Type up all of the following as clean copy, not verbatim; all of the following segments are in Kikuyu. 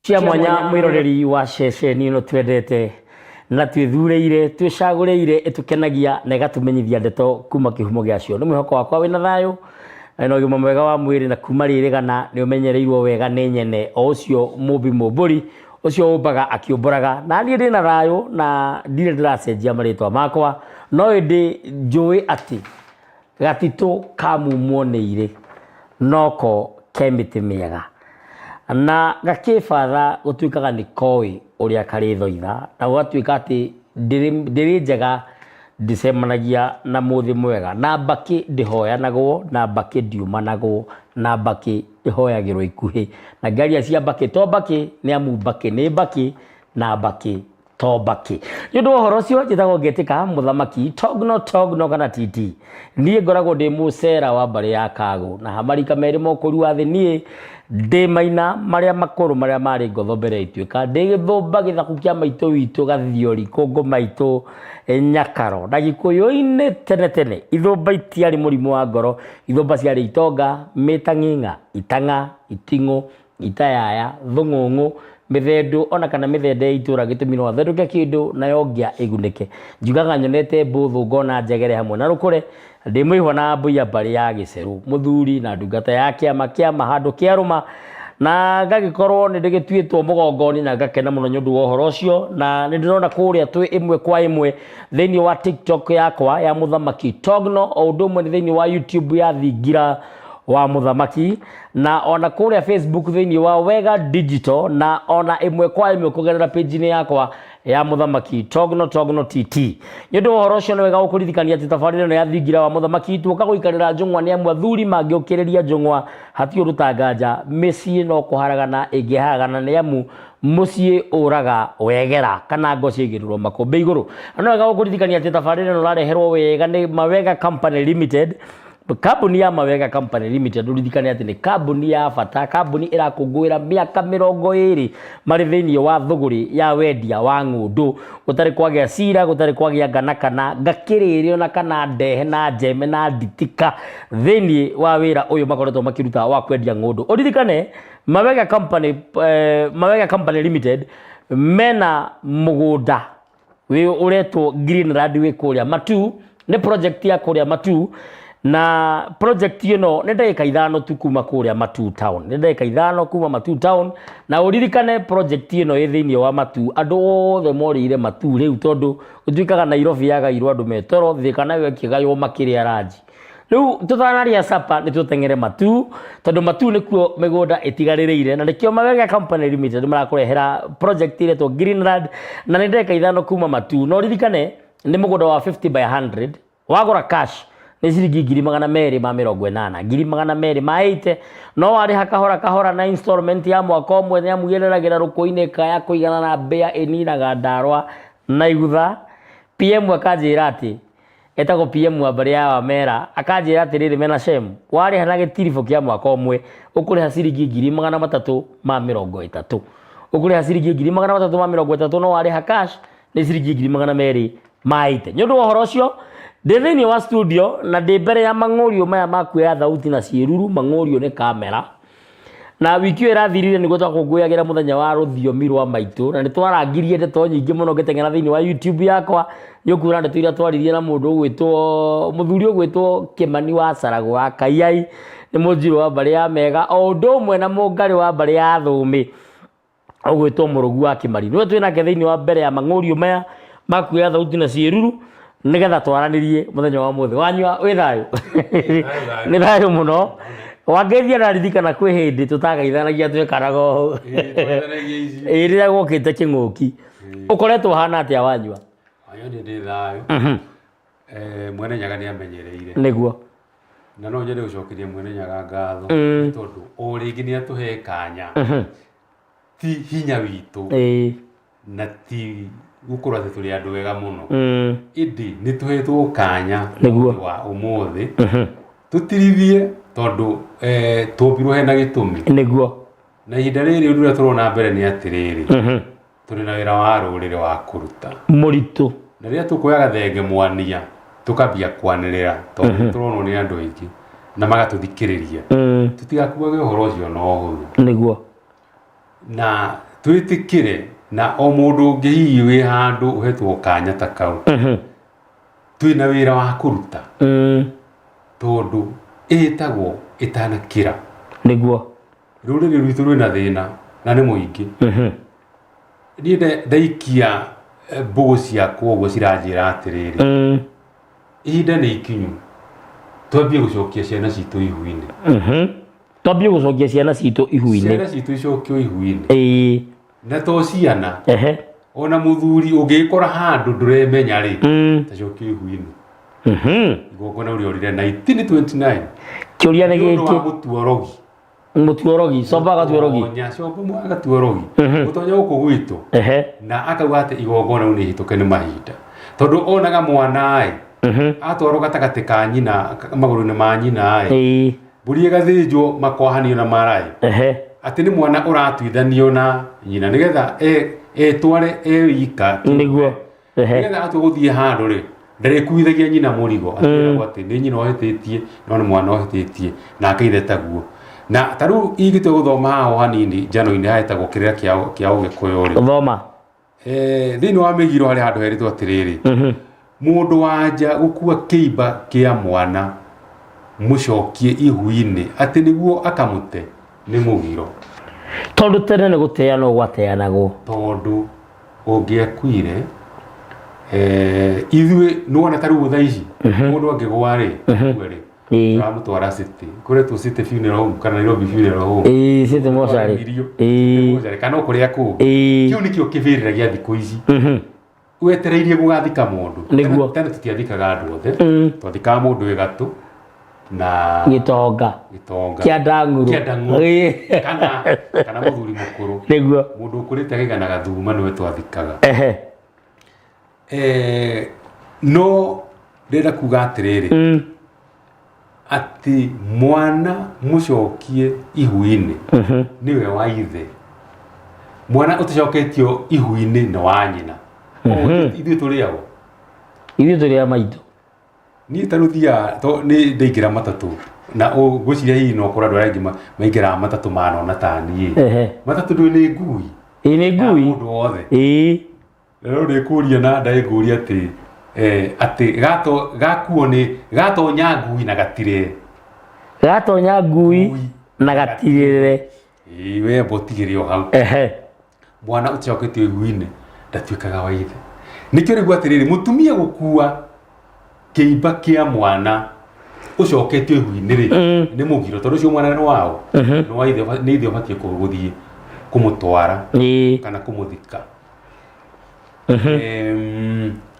Cia mwanya mwĩroreri wa ceceni ĩno twendete na twĩthurĩire twĩcagũrĩire ĩtũkenagia na ĩgatũmenyithia ndeto kuma kĩhumo gĩacio. Nĩ mwĩhoko wakwa wĩna thayũ na ũgima mwega wa mwĩrĩ na kuma rĩrĩgana nĩ ũmenyereirwo wega nĩ nyene o ũcio mũmbi mũmbũri ũcio ũmbaga akĩũmbũraga. Na niĩ ndĩna thayũ na ndirĩ ndĩracenjia marĩtwa makwa no ĩndĩ njũĩ atĩ Gatitũ ka mumwo nĩ irĩ noko ke mĩtĩ mĩega, na gakĩbatha gũtuĩkaga nĩ koĩ ũrĩa karĩthoitha, na gũgatuĩka atĩ ndĩrĩ njega ndĩcemanagia na mũthĩ mwega, na mbakĩ ndĩhoyanagwo, na mbakĩ ndiumanagwo, na mbakĩ ĩhoyagĩrwo ikuhĩ. Na ngĩaria cia mbakĩ to mbakĩ, nĩ amu mbakĩ nĩ mbakĩ, na mbakĩ to mbakĩ. Nĩ ũndũ wa ũhoro ũcio njĩtagwo Ngetĩka Mũthamaki Togno Togno kana TT. Niĩ ngoragwo ndĩ mũcera wa mbarĩ ya Kagũ na hamarika merĩ mokũri wa thĩ niĩ ndĩ maina marĩa makũrũ marĩa marĩ ngotho mbere ya ituĩka ndĩ gĩthũmba gĩthaku kĩa maitũ witũ gathiori kũngũ maitũ nyakaro na gĩkũyũ-inĩ tene tene ithũmba itiarĩ mũrimũ wa ngoro ithũmba ciarĩ itonga mĩtang'ing'a itang'a iting'ũ itayaya, thũng'ũng'ũ, mĩthendũ ona kana mĩthende ya itũra gĩtũmi no athendũke kĩndũ nayo ngĩa ĩgunĩke. Njugaga nyonete mbũthũ ngona njegere hamwe na rũkũre, ndĩ mũihwa na mbũi ya mbarĩ ya gĩcerũ, mũthuri na ndungata ya kĩama kĩama handũ kĩarũma, na ngagĩkorwo nĩ ndĩgĩtuĩtwo mũgongoni na ngakena mũno nĩ ũndũ wa ũhoro ũcio, na nĩ ndĩrona kũrĩa twĩ ĩmwe kwa ĩmwe thĩinĩ wa TikTok yakwa ya Mũthamaki Togno, o ũndũ ũmwe nĩ thĩinĩ wa YouTube ya Thingira wa Mũthamaki. Na ona kũrĩa Facebook thĩinĩ wa Wega Digital na ona ĩmwe kwa ĩmwe kũgerera page-inĩ yakwa ya Mũthamaki Togno Togno TT. Nĩ ũndũ wa ũhoro ũcio nĩ wega gũkũririkania atĩ tabarĩra ĩno ya Thingira wa Mũthamaki tuoka gũikarĩra njũng'wa nĩ amu athuri mangĩũkĩrĩria njũng'wa hatirĩ ũndũ ta nganja mĩciĩ no kũharagana ĩngĩharagana nĩ amu mũciĩ ũraga wegera kana ngo ciaigĩrĩrwo makũmbĩ igũrũ. Na nĩ wega gũkũririkania atĩ tabarĩra ĩno ũrareherwo wega nĩ Mawega Company Limited. Kambuni ya Mawega Company Limited ũririkane atĩ nĩ kambuni ya bata, kambuni ĩrakũngũĩra mĩaka 20 marĩ thĩinĩ wa thũgũrĩ ya wendia wa ng'ũndũ, gũtarĩ kwagĩa cira, gũtarĩ kwagĩa ngana kana ngakĩrĩrĩ ona kana ndehe na njeme na nditika thĩinĩ wa wĩra ũyũ makoretwo makĩruta wa kwendia ng'ũndũ. Ũririkane Mawega Company, Mawega Company Limited mena mũgũnda wĩ ũretwo Greenland wĩ kũrĩa Matuu, nĩ project ya kũrĩa Matuu na project ĩno nĩ ndagĩka 5 tu kuma kũrĩa Matuu town, nĩ ndagĩka 5 kuma Matuu town, na ũririkane project ĩno ĩ thĩinĩ wa Matuu, andũ othe morĩire Matuu rĩu tondũ gũtuĩkaga Nairobi yagairwo andũ me toro, Thika nayo ĩkĩgaywo makĩrĩa ranji. Rĩu tũtanarĩa sapa nĩ tũteng'ere Matuu tondũ Matuu nĩkuo mĩgũnda ĩtigarĩrĩire na nĩkĩo Mawega Company Limited marakũrehera project ĩretwo Greenland na nĩ ndagĩka 5 kuma Matuu. Na ũririkane nĩ mũgũnda wa 50 by 100 wagũra cash nĩ ciringi 280,000, 280,000, no warĩha kahora kahora na installment ya mwaka ũmwe nĩ amu ĩreragĩra rũkũ-inĩ ĩkaya kũigana na mbĩa ĩninaga ndarwa na igutha. PM akanjĩra atĩ etagwo PM wa mbarĩ ya Wamera akanjĩra atĩrĩrĩ mena Shem warĩha na gĩtiribũ kĩa mwaka ũmwe ũkũrĩha ciringi 330,000, ũkũrĩha ciringi 330,000 no warĩha cash nĩ ciringi 280,000. Nĩ ũndũ wa ũhoro ũcio ndĩ thĩinĩ wa studio na ndĩ mbere ya mang'ũriũ maya ma kuoya thauti na ciĩruru, mang'ũriũ nĩ kamera. Na wiki ĩyo ĩrathirire nĩguo twakũngũyagĩra mũthenya wa rũthiomi rwa maitũ na nĩ twarangirie ndeto nyingĩ mũno ngĩteng'era thĩinĩ wa YouTube yakwa nĩ ũkuona ndeto iria twaririe na mũndũ ũgwĩtwo mũthuri ũgwĩtwo Kĩmani wa Caragũ wa Kaiai nĩ mũnjirũ wa mbarĩ ya Mega o ũndũ ũmwe na mũngarĩ wa mbarĩ ya Thũũmĩ ũgwĩtwo Mũrũgu wa Kĩmari. Nĩwe twĩ nake thĩinĩ wa mbere ya mang'ũriũ maya ma kuoya thauti na ciĩruru nĩgetha twaranĩrie mũthenya wa ũmũthĩ. Wanyua wĩ thayũ? Nĩ thayũ mũno. Wangeithia ndaririkana kwĩ hĩndĩ tũtagaithanagia twekaraga ũũ. Ĩĩ rĩrĩa gwokĩte kĩng'ũki. Ũkoretwo ũhana atĩa wanyua? Wanyua niĩ ndĩ thayũ. Mwene Nyaga nĩ amenyereire. Nĩguo. Na no nyende gũcokeria Mwene Nyaga ngatho nĩ tondũ o rĩngĩ nĩ atũhe kanya. Ti hinya witũ na ti gũkorwo atĩ tũrĩ andũ ega mũno. Ĩndĩ nĩ tũhetwo kanya Nĩguo. wa ũmũthĩ tũtirithie tondũ twombirwo hena gĩtũmi. Nĩguo. Na ihinda rĩrĩ ũndũ ũrĩa tũrona mbere nĩ atĩrĩrĩ, tũrĩ na wĩra wa rũrĩrĩ wa kũruta. Mũritũ. Na rĩrĩa tũkuoya gathenge mwania tũkambia kwanĩrĩra tondũ nĩ tũronwo nĩ andũ aingĩ na magatũthikĩrĩria, tũtigakuage ũhoro ũcio na ũhũthũ. Nĩguo. Na Twĩtĩkĩre na o mũndũ ũngĩ hihi wĩ handũ ũhetwo kanya ta kau, twĩna wĩra wa kũruta, tondũ ĩtagwo ĩtanakĩra. Nĩguo. Rũrĩrĩ rwitũ rwĩna thĩna na nĩ mũingĩ. Niĩ ndaikia mbũgũ ciakwa ũguo ciranjĩra atĩrĩrĩ, ihinda nĩ ikinyu twambie gũcokia ciana citũ ihu-inĩ. Twambie gũcokia ciana citũ ihu-inĩ. Ciana citũ icokio ihu-inĩ. Ĩĩ. Na to ciana, ona mũthuri ũngĩgĩkora handũ ndũremenya rĩ, tacokio ihu-inĩ. Igongona ũrĩa ũrire 1929. Kĩũria nĩ Nĩ ũndũ wa gĩkĩ. gũtua rogi. Mũtuo rogi, comba agatua rogi. Gũtonya, comba agatua rogi. Gũtonya gũkũ gwitũ. Na akauga atĩ igongona rĩu nĩ ihĩtũke nĩ mahinda, tondũ onaga mwana ĩ atwarwo gatagatĩ ka nyina, magũrũ-inĩ ma nyina ĩ, mbũri ĩgathĩnjwo makwahanio na maraĩ, atĩ nĩ mwana ũratuithanio na nyina nĩgetha etware e wika. Nĩguo. Nĩgetha atua gũthiĩ handũ rĩ, ndarĩkuithagia nyina mũrigo, atĩragwo atĩ nĩ nyina ũhĩtĩtie no nĩ mwana ũhĩtĩtie nake ithe taguo. Na ta rĩu ingĩtua gũthoma haha o hanini njano-inĩ hahetagwo kĩrĩra kĩa ũgĩkũyũ rĩ, Thoma. Thĩinĩ wa mĩgiro harĩ handũ herĩtwo atĩrĩrĩ, mũndũ wa nja gũkua kĩimba kĩa mwana mũcokie ihu-inĩ atĩ nĩguo akamũte nĩ mũgiro. Tondũ tene nĩ gũteanwo gwateanagwo. Tondũ ũngĩakuire, ithuĩ nĩwona ta rĩu thaa ici mũndũ angĩgwa rĩ, akue rĩ, tũramũtwara city kũretwo City Funeral Home kana Nairobi Funeral Home. Ĩĩ, city mortuary. Irio. Ĩĩ. Mortuary, kana o kũrĩa kũngĩ. Kĩu nĩkĩo kĩbĩrĩra gĩa thikũ ici wetereirie gũgathika mũndũ. Nĩguo. Tene tũtiathikaga andũ othe, twathikaga mũndũ wĩ gatũ na gĩtonga. Gĩtonga. Kĩa ndang'ũrũ. Kĩa ndang'ũrũ. Kana mũthuri mũkũrũ. Nĩguo. Mũndũ ũkũrĩte akaigana gathuma nĩwe twathikaga. No ndĩrenda kuga atĩrĩrĩ, atĩ mwana mũcokie ihu-inĩ nĩwe wa ithe, mwana ũtacoketio ihu-inĩ nĩ wa nyina. Ũguo ithuĩ tũrĩagwo. Ithuĩ tũrĩ a maitũ. Niĩ ta rĩu thiaga to nĩ ndaingĩra matatũ na ngwĩciria hihi no korwo andũ arĩa angĩ maingĩraga matatũ manona ta niĩ. Matatũ ndũĩ nĩ ngui. Ĩĩ, nĩ Ya ngui. mũndũ wothe. Ĩĩ. Rĩu nĩ kũria na ndaĩ ngũria atĩ atĩ gakuo nĩ gatonya ngui na gatirĩre. Gatonya ngui Ngui. na gatirĩre. Ĩĩ, we amba ũtigĩre o hau. Mwana ũtacoketio ihu-inĩ ndatuĩkaga wa ithe. Nĩkĩo rĩu atĩrĩrĩ, mũtumia gũkua kĩimba kĩa mwana ũcoketio ihu-inĩ rĩ, nĩ mũgiro, tondũ ũcio mwana nĩ wao, nĩ wa ithe, nĩ ithe ũbatiĩ gũthiĩ kũmũtwara kana kũmũthika.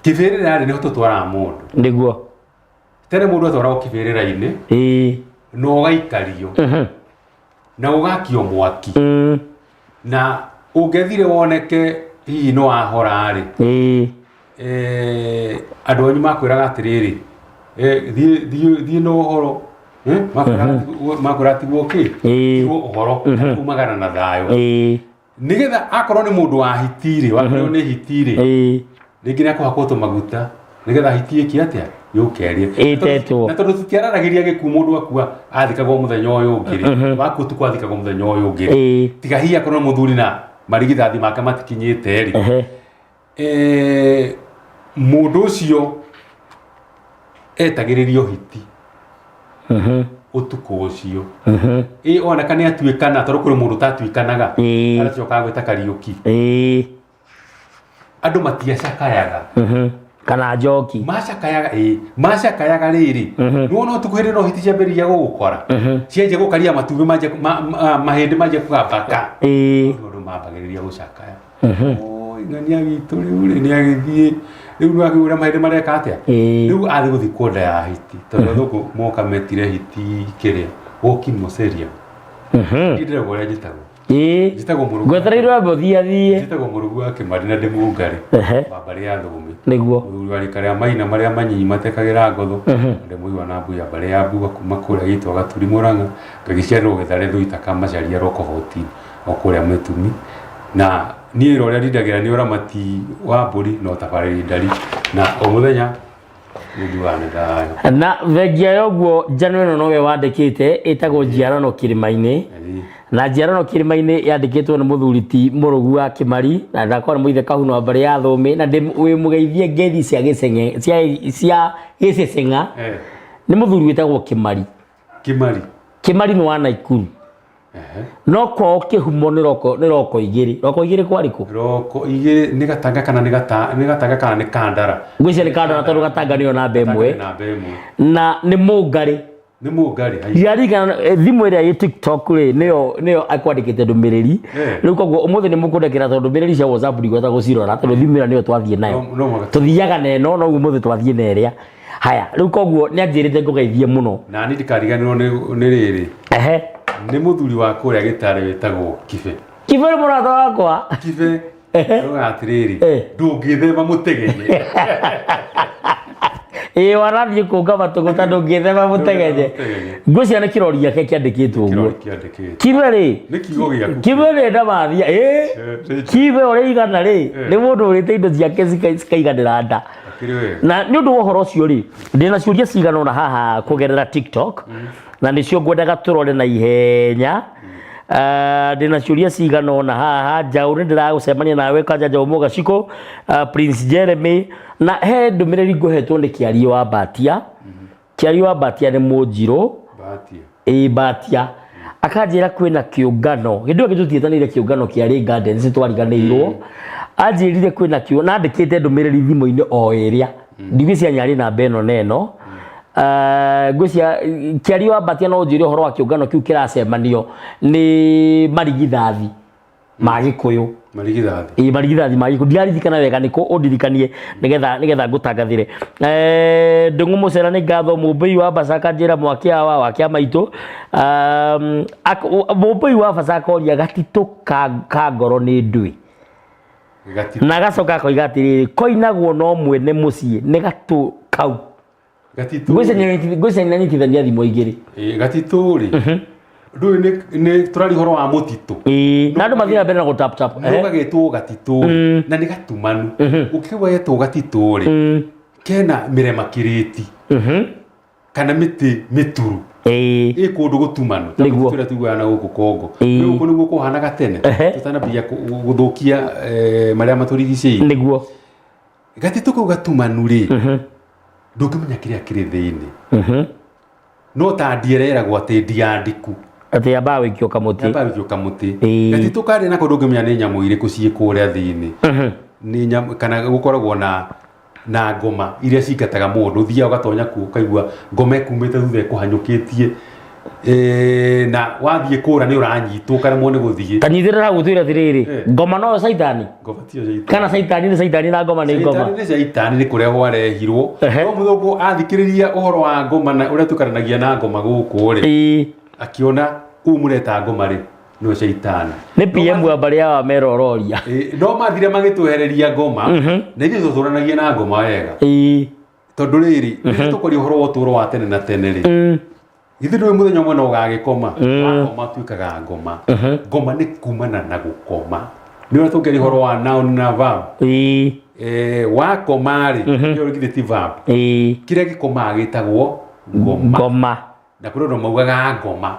Kĩbĩrĩra rĩ, nĩho tũtwaraga mũndũ. Nĩguo. Tene mũndũ atwaragwo kĩbĩrĩra-inĩ na ũgaikario na ũgakio mwaki, na ũngĩathire woneke hihi nĩ wahora rĩ, andũ anyu makwĩraga atĩrĩrĩ, thiĩ na ũhoro. Makwĩraga tigwo kĩ, tigwo ũhoro, umagana na thayũ, nĩgetha akorwo nĩ mũndũ wa hiti rĩ, wakorirwo nĩ hiti rĩ, rĩngĩ nĩ akũhakwo tũmaguta nĩgetha hiti ĩke atĩa, yũke ĩrĩe. Ĩtetwo. Na tondũ tũtiararagĩria gĩkuũ, mũndũ akua athikagwo mũthenya ũyũ ũngĩ rĩ, wakua ũtukũ athikagwo mũthenya ũyũ ũngĩ rĩ, tiga hihi akorwo nĩ mũthuri na marigithathi make matikinyĩte rĩ, mũndũ ũcio etagĩrĩrio hiti ũtukũ ũcio. Ĩ oneka nĩ atuĩkana, tondũ kũrĩ mũndũ ũtatuĩkanaga, aracoka gwĩta Kariũki. Andũ matiacakayaga. Kana njoki. Macakayaga, ĩ macakayaga rĩrĩ, nĩwona ũtukũ hĩndĩ no hiti ciambĩrĩria gũgũkora, cianjia gũkaria matumbĩ, manjia mahĩndĩ manjia kũgambaka, andũ mambagĩrĩria gũcakaya. Oi, ng'ania witũ rĩu rĩ nĩ agĩthiĩ rĩu, nĩ akĩũra mahĩndĩ mareka atĩa. Rĩu athiĩ gũthikwo nda ya hiti, tondũ athũngũ moka metire hiti kĩrĩa woki moceria. Niĩ ndĩragwo ũrĩa njĩtagwo. Njĩtagwo Mũrũgu. Ngwetereirwo ambe ũthiathiĩ. Njĩtagwo Mũrũgu wa Kĩmari na ndĩ Mũngarĩ wa mbarĩ ya Thũũmĩ. Nĩguo. Mũthuri wa rika rĩa maina marĩa manyinyi matekagĩra ngotho, ndĩ mũigua na mbuya mbarĩ ya Mbuga kuma kũrĩa gĩtwa Gaturi Mũrang'a, ngagĩciarĩrwo Gĩthare Thũita Kamacaria Roko 14 o kũrĩa Mĩtumi. Na niĩ wĩra ũrĩa ndindagĩra nĩ ũramati wa mbũri na ũtabarĩri ndari, na o mũthenya nĩ nĩ thayũ. Na thengia ya ũguo, njano ĩno nowe wandĩkĩte, ĩtagwo Njiarano Kĩrĩma-inĩ. Na njiarano kĩrĩma-inĩ yandĩkĩtwo nĩ mũthuri ti Mũrũgu wa Kĩmari, na ndakorwo nĩ mũithe Kahuno wa mbarĩ ya Thũmĩ, na ndĩ wĩ mũgeithie ngeithi cia gĩceng'e cia cia gĩceceng'a. Nĩ mũthuri wĩtagwo Kĩmari. Kĩmari. Kĩmari nĩ wa Naikuru. No kwao kĩhumo nĩ roko, nĩ roko igĩrĩ. Roko igĩrĩ kwarĩ kũ? Roko igĩrĩ nĩ Gatanga kana nĩ gata nĩ Gatanga kana nĩ Kandara. Ngwĩciria nĩ Kandara tondũ Gatanga nĩyo namba Gatanga ĩmwe. nĩ namba ĩmwe. Na nĩ Mũngarĩ. Nĩ Mũngarĩ. Hai. Ndiaririkana thimũ ĩrĩa ĩ TikTok rĩ nĩyo nĩyo akwandĩkĩte ndũmĩrĩri. Rĩu koguo ũmũthĩ nĩ mũkũndekera tondũ ndũmĩrĩri cia WhatsApp ndigũhota gũcirora tondũ thimũ ĩrĩa nĩyo twathiĩ nayo. No no mũhaka. Tũthiaga na ĩno noguo ũmũthĩ twathiĩ na ĩrĩa. Haya, rĩu koguo nĩ anjĩrĩte ngũgeithie mũno. Na niĩ ndikariganĩrwo nĩ nĩ rĩrĩ. Nĩ mũthuri wa kũrĩa Gĩtarĩ wĩtagwo Kibe. Kibe nĩ mũrata wakwa. Kibe auga atĩrĩrĩ, ndũngĩthema mũtegenye. Ĩĩ wanathiĩ kũnga matũgũta ndũngĩthema mũtegenye. Ngwĩciria nĩ kĩrori gĩake kĩandĩkĩtwo ũguo. Kĩandĩkĩtwo. Kibe rĩ, Nĩ kiugo gĩaku. Kibe rĩ ndamathia, ĩĩ Kibe ũrĩa igana rĩ, nĩ mũndũ ũrĩte indo ciake cikaiganĩra nda. Akĩrĩ wega. Na nĩ ũndũ wa ũhoro ũcio rĩ, ndĩna ciũria cigana ũna haha kũgerera TikTok, na nĩcio ngwendaga tũrore na ihenya. Ndĩna ciũria cigana ũna haha. Njaũ nĩ ndĩragũcemania nawe kanja Njaũ Mũgacikũ, Prince Jeremy, na he ndũmĩrĩri ngũhetwo nĩ Kĩariĩ wa Mbatia. Kĩariĩ wa Mbatia nĩ Mũnjirũ. Mbatia. Ĩĩ Mbatia. Akanjĩra kwĩna kĩũngano, hĩndĩ ĩyo tũtiĩtanĩire kĩũngano kĩa Ray Gardens twariganĩirwo. Anjĩrire kwĩna kĩo, na andĩkĩte ndũmĩrĩri thimũ-inĩ o ĩrĩa. Ndigwĩciria nyarĩ namba ĩno na ĩno. Ngwĩciria Kĩariĩ wa Mbatia no ũnjĩre ũhoro wa kĩũngano kĩu kĩracemanio nĩ marigithathi ma Gĩkũyũ. Marigithathi. Ĩĩ marigithathi ma Gĩkũyũ. Ndiraririkana wega nĩkũ, ũndirikanie nĩgetha nĩgetha ngũtangathĩre. Ndũng'ũ Mũcera nĩ ngatho, Mũmbũi wa Baca akanjĩra mwakĩa wa wakĩa maitũ. Mũmbũi wa Baca akoria gatitũ ka ngoro nĩ ndwĩ. Gatitũ. Na agacoka akoiga atĩrĩrĩ, koinagwo no mwene mũciĩ nĩ gatũ kau. Gatitũ. Ngwĩciria nĩanyitithania thimũ igĩrĩ. Ĩĩ, gatitũ rĩ, ndũĩ nĩ tũraria ũhoro wa mũtitũ. Ĩĩ, na andũ mathiĩ na mbere na gũ tap tap. No gagetwo gatitũ rĩ, na nĩ gatumanu. Ũkĩigua getwo gatitũ rĩ, kena mĩrema kĩrĩti kana mĩtĩ mĩturu. Ĩ kũndũ gũtumanu. Ta mĩtitũ ĩrĩa tũiguaga na gũkũ Kongo. Rĩu gũkũ nĩguo kũhanaga tene. Tũtanambia gũthũkia marĩa matũrigicĩirie. Gatitũ kau gatumanu rĩ, ndũngĩmenya kĩrĩa kĩrĩ thĩinĩ. No ta ndia ĩreragwo atĩ ndia ndiku. Atĩ yambaga gũikio kamũtĩ. Yambaga gũikio kamũtĩ. Gatitũ karĩ nako ndũngĩmenya nĩ nyamũ irĩkũ ciĩ kũrĩa thĩinĩ. Nĩ nyamũ, kana gũkoragwo na na ngoma iria cingataga mũndũ. Ũthiaga ũgatonya kuo ũkaigua ngoma ĩkumĩte thutha ĩkũhanyũkĩtie. Na wathiĩ kũra nĩ ũranyitwo ũkaremwo nĩ gũthiĩ. Ta nyitĩrĩra hau ũtwĩre atĩrĩrĩ, ngoma noyo caitani? Ngoma tiyo caitani. Kana caitani nĩ caitani na ngoma nĩ ngoma? Caitani nĩ caitani nĩ kũrĩa gwarehirwo. No mũthũngũ athikĩrĩria ũhoro wa ngoma na ũrĩa tũikaranagia na ngoma gũkũ rĩ, akĩona ũũ mũreta ngoma rĩ, nĩwe caitani. Nĩ PM wa mbarĩ ya Wamera ũroria. No mathire magĩtwehereria ngoma, na ithuĩ twatũranagia na ngoma wega. Tondũ rĩrĩ, rĩrĩa tũkwaria ũhoro wa ũtũũro wa tene na tene rĩ, githĩ ndũĩ mũthenya ũmwe no ũgagĩkoma? Wakoma ũtuĩkaga ngoma. Ngoma nĩ kumana na gũkoma. Nĩ ũrĩa tũngĩaria ũhoro wa noun na verb. Wakoma rĩ, ĩyo githĩ ti verb. Kĩrĩa gĩkomaga gĩtagwo ngoma. Ngoma. Na kũrĩ andũ maugaga ngoma.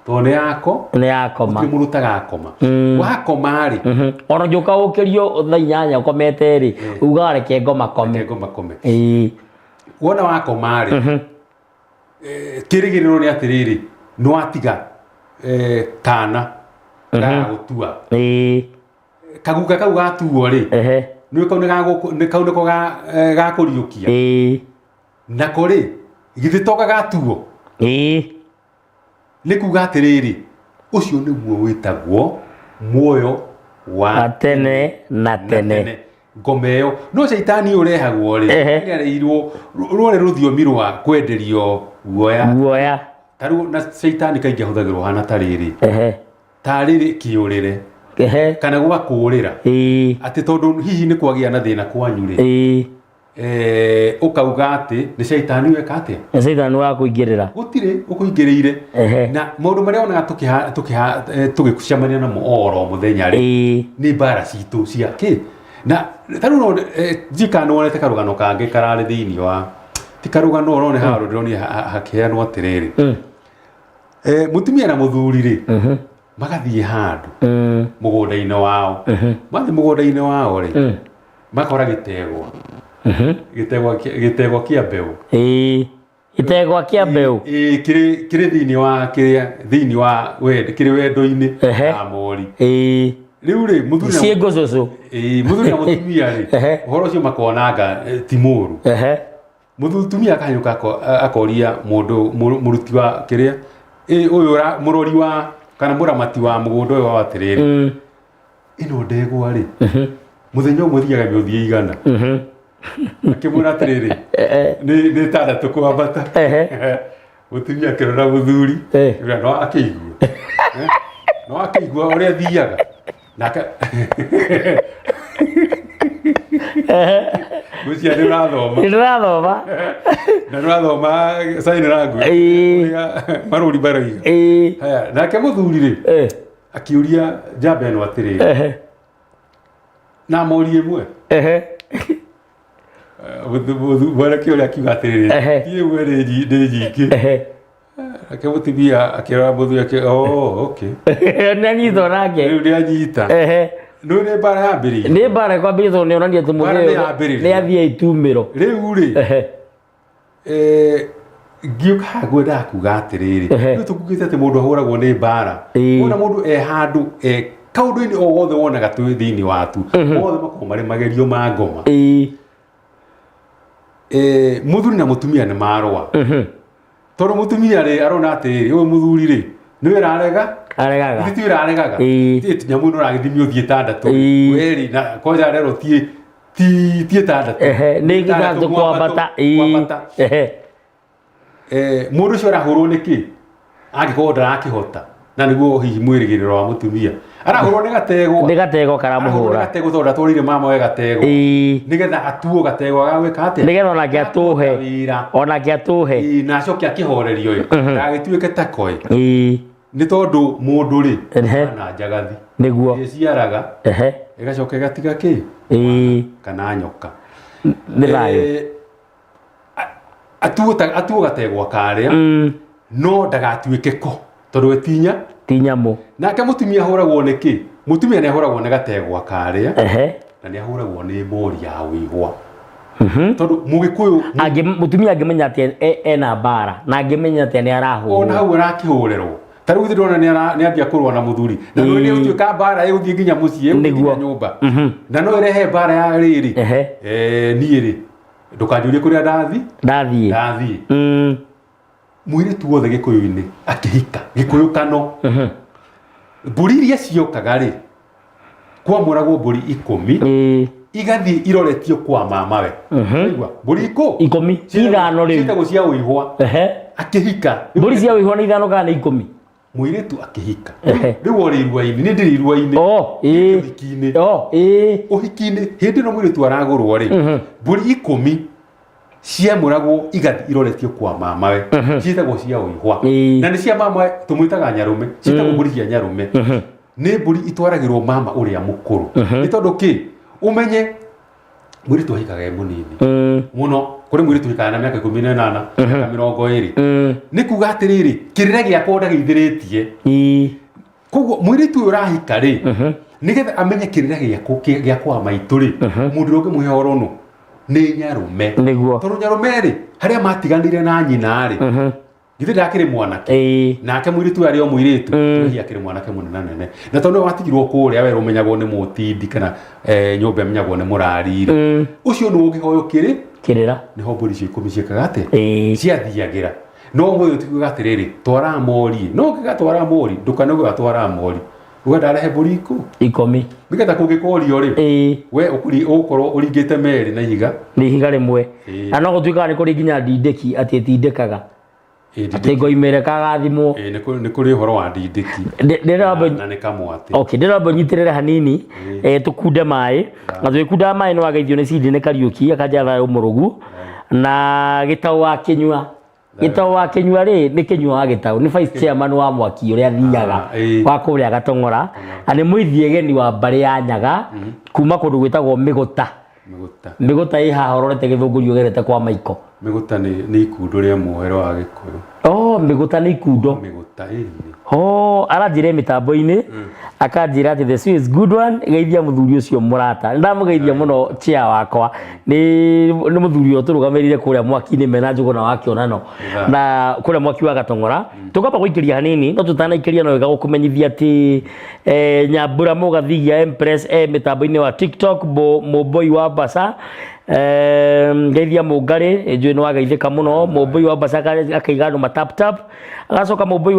Tondũ nĩ yako, Nĩ yakoma. Gũtirĩ mũndũ ũtagakoma. Wakoma rĩ, Ona ũngĩũka ũkĩrio thaa 8 ũkomete rĩ, ugaga reke ngoma kome. Reke ngoma kome. Wona wakoma rĩ, kĩrĩgĩrĩro nĩ atĩrĩrĩ, nĩ watiga kana gagũtua. Kaguka kau gatuo rĩ, nĩ kau nĩ kau nĩko gakũriũkia. Nako rĩ, githĩ to gagatuo? Nĩ kuga atĩrĩrĩ, ũcio nĩguo wĩtagwo muoyo wa tene na tene. Ngoma ĩyo no caitani ũrehagwo rĩ, nĩ arehirwo rwarĩ rũthiomi rwa kwenderio guoya. Guoya. Ta rĩu na caitani kaingĩ ahũthagĩrwo hana ta rĩrĩ. Ta rĩrĩ kĩũrĩre. Kana gwa kũũrĩra. Atĩ tondũ hihi nĩ kwagĩa na thĩna kwanyu rĩ. Ũkauga atĩ nĩ caitani weka atĩa? Nĩ caitani wa kũingĩrĩra. Gũtirĩ ũkũingĩrĩire. Na maũndũ marĩa wonaga tũgĩcemania namo oro mũthenya rĩ, nĩ mbara citũ cia kĩ? Na ta rĩu no ndiũĩ kana nĩ wonete karũgano kangĩ kararĩ thĩinĩ wa, ti karũgano no nĩ handũ ndĩronire hakĩheanwo atĩrĩrĩ. Mũtumia na mũthuri rĩ, Magathiĩ handũ mũgũnda-inĩ wao. Mathiĩ mũgũnda-inĩ wao rĩ, makora gĩtegwa, gĩtegwa kĩa mbeũ. Ĩĩ, gĩtegwa kĩa mbeũ. Ĩĩ, kĩrĩ thĩinĩ wa kĩrĩa, thĩinĩ wa wendo, kĩrĩ wendo-inĩ na mori. Rĩu rĩ, mũthuri na Ciĩ ngũcũcũ. Ĩĩ, mũthuri na mũtumia rĩ, ũhoro ũcio makonanga ti mũru. Mũtumia akahanyũka akoria mũndũ mũruti wa kĩrĩa, ĩ ũyũ mũrori wa kana mũramati wa mũgũnda ũyũ wao atĩrĩrĩ, ĩno ndegwa rĩ, mũthenya ũmwe thiaga mĩũthiĩ igana. Akĩmwĩra atĩrĩrĩ, nĩ ĩtandatũ kwambata. Mũtumia akĩrora mũthuri, akĩmwĩra, no akĩigua. No akĩigua ũrĩa thiaga. Nake Ngwĩciria nĩ ũrathoma. Nĩ ndĩrathoma. Na nĩ ũrathoma sign language. Ũrĩa marũri maroiga. Haya, nake mũthuri rĩ, akĩũria njamba ĩno atĩrĩrĩ, na mori ĩmwe. Mwanake ũrĩa akiuga atĩrĩrĩ, ti ĩmwe, nĩ nyingĩ. Nake mũtumia akĩrora mũthuri akĩ, oh, okay. Nĩ anyita onake. Rĩu nĩ anyita. Nĩ nĩ mbara yambĩrĩirie. Nĩ mbara ĩkwambĩrĩria tondũ nĩ onania atĩ Mbara mũthee nĩ ũyũ yambĩrĩria. nĩ athiĩ itumĩro. Rĩu rĩ, ngĩũka haha ngwendaga kuga atĩrĩrĩ, rĩu tũkugĩte atĩ mũndũ ahũragwo nĩ mbara. Wona mũndũ e handũ e kaũndũ-inĩ o wothe wonaga twĩ thĩinĩ watu, mothe makoragwo marĩ magerio ma ngoma. Mũthuri na mũtumia nĩ marũa. Tondũ mũtumia rĩ arona atĩrĩrĩ, ũyũ mũthuri rĩ nĩwe ũrarega. Aregaga. Ithuĩ ti ũraregaga. Ti nyamũ ĩno ũragĩthimio thiĩ ĩtandatũ. We rĩ, na kwanja arerwo ti ĩtandatũ. Nĩ ithatũ kwambata. Kwambata. Mũndũ ũcio arahũrwo nĩ kĩ? Angĩkorwo ndarakĩhota, na nĩguo hihi mwĩrĩgĩrĩro wa mũtumia. Arahũrwo nĩ gategwa. Nĩ gategwa karamũhũra. Arahũrwo nĩ gategwa tondũ ndatwarĩire mama we gategwa. Nĩgetha atuo gategwa ga gwĩka atĩa? Nĩgetha onake atũhe. Wĩra. Onake atũhe. Na acoke akĩhorerio ĩ. Ndagagĩtuĩke tako ĩ. Nĩ tondũ mũndũ rĩ, na njagathi. Nĩguo. Ĩciaraga. Ĩgacoka ĩgatiga kĩ? Kana nyoka. Nĩ thayũ. Atuo gategwa karĩa, no ndagatuĩke ko tondũ we ti ti nyamũ. Nake mũtumia ahũragwo nĩ kĩ? Mũtumia nĩ ahũragwo nĩ gategwa karĩa, na nĩ ahũragwo nĩ mori ya wĩhwa. Tondũ mũgĩkũyũ Mũtumia angĩmenya atĩ ena mbara, na angĩmenya atĩ nĩ arahũrwo. Ona hau arakĩhũrĩrwo. Ta rĩu ndĩrona nĩ ambia kũrũa na mũthuri. Na nĩ ĩgũtuĩka mbara ĩgũthiĩ nginya mũciĩ, ĩgũthiĩ nginya nyũmba. Na no ĩrehe mbara ya rĩrĩ. Niĩ rĩ, ndũkanjũrie kũrĩa ndathiĩ. Ndathiĩ. Ndathiĩ. Mũirĩtu wothe gĩkũyũ-inĩ akĩhika, gĩkũyũ kano. Mbũri iria ciokaga rĩ, kwamũragwo mbũri 10, igathiĩ iroretio kwa mamawe. Waigua? Mbũri 10. Ithano rĩu. Ciĩtagwo cia ũihwa. Akĩhika. Mbũri cia ũihwa nĩ 5 kana nĩ 10? Mũirĩtu akĩhika. Rĩu ũrĩ irua-inĩ, nĩ ndĩrĩ irua-inĩ. Ũhiki-inĩ. Ũhiki-inĩ, hĩndĩ ĩno mũirĩtu aragũrwo rĩ, mbũri 10 ciamũragwo igathiĩ iroretio kwa mamawe. Ciĩtagwo cia ũihwa. Na nĩ cia mamawe, tũmwĩtaga nyarũme. Ciĩtagwo mbũri cia nyarũme. Nĩ mbũri itwaragĩrwo mama ũrĩa mũkũrũ. Nĩ tondũ kĩ? Ũmenye mũirĩtu ahikaga e mũnini mũno. Kũrĩ mũirĩtu ũhikaga na mĩaka 18, mĩaka 20. Nĩ kuga atĩrĩrĩ, kĩrĩra gĩakwa ndagĩithĩrĩtie. Koguo mũirĩtu ũyũ ũrahika rĩ, nĩgetha amenye kĩrĩra gĩa kwa maitũ rĩ, mũndũ ũrĩa ũngĩmũhe ũhoro nũ nĩ nyarũme. Tondũ nyarũme rĩ, harĩa matiganire na nyina rĩ, githĩ ndakĩrĩ mwanake? Nake mũirĩtu ũyũ arĩ o mũirĩtu, hihi akĩrĩ mwanake mũnene nene. Na tondũ watigirwo kũrĩa werũ ũmenyagwo nĩ mũtindi kana nyũmba ĩmenyagwo nĩ mũrari rĩ, ũcio nĩ ũngĩhoywo kĩrĩ? Kĩrĩra. Nĩho mbũri icio 10 ciĩkaga atĩa? Ciathiagĩra. No ũmũthĩ tũkiuga atĩrĩrĩ, twara mori. No ũngĩgatwara mori, ndũkanoge watwara mori. Uga ndarehe mbũri 10. Nĩgetha kũngĩkorio rĩ, we ũgũkorwo ũringĩte merĩ na ihiga. Nĩ ihiga rĩmwe. Na no gũtuĩkaga nĩ kũrĩ nginya ndindĩki atĩ ĩtindĩkaga. Atĩ ngoimĩre kagathimwo. Nĩ kũrĩ ũhoro wa ndindĩki. Na nĩ kamwatĩ. Okay, ndĩramba ũnyitĩrĩre hanini, tũkunde maĩ. Na tũgĩkundaga maĩ nĩ wageithio nĩ Cindy nĩ Kariũki, akanja thayũ mũrũgu. Na gĩtaũ wa kĩnyua. Gĩtaũ wa kĩnyua rĩ, nĩ kĩnyua wa gĩtaũ, nĩ vice chairman wa mwaki ũrĩa athiaga wa kũrĩa Gatong'ora, na nĩ mũithiegeni wa mbarĩ ya Nyaga kuma kũndũ gwĩtagwo Mĩgũta. Mĩgũta. Mĩgũta ĩ haha ũrorete Gĩthũngũri ũgerete kwa Maiko. Mĩgũta nĩ ikundo rĩa muohero wa Gĩkũyũ. Oh, Mĩgũta nĩ ikundo. Mĩgũta. Ta ĩni. Ho aranjĩra mĩtambo-inĩ, akanjĩra atĩ the is good one. Geithia mũthuri ũcio mũrata. Nĩ ndamũgeithia mũno chair wakwa, nĩ mũthuri ũyũ tũrũgamĩrĩire kũrĩa mwaki-inĩ mena Njũgũna wa Kĩonano na kũrĩa mwaki wa Gatong'ora. Tũkamba gũikĩria hanini, no tũtanaikĩria no wega gũkũmenyithia atĩ Nyambura Mũgathigia Empress e mĩtambo-inĩ wa TikTok, Mũmboi wa Mbaca. Ngeithia Mũngarĩ, njũĩ nĩ wageithĩka mũno. Mũmboi wa Mbaca akaiga andũ ma tap tap. Agacoka Mũmbũi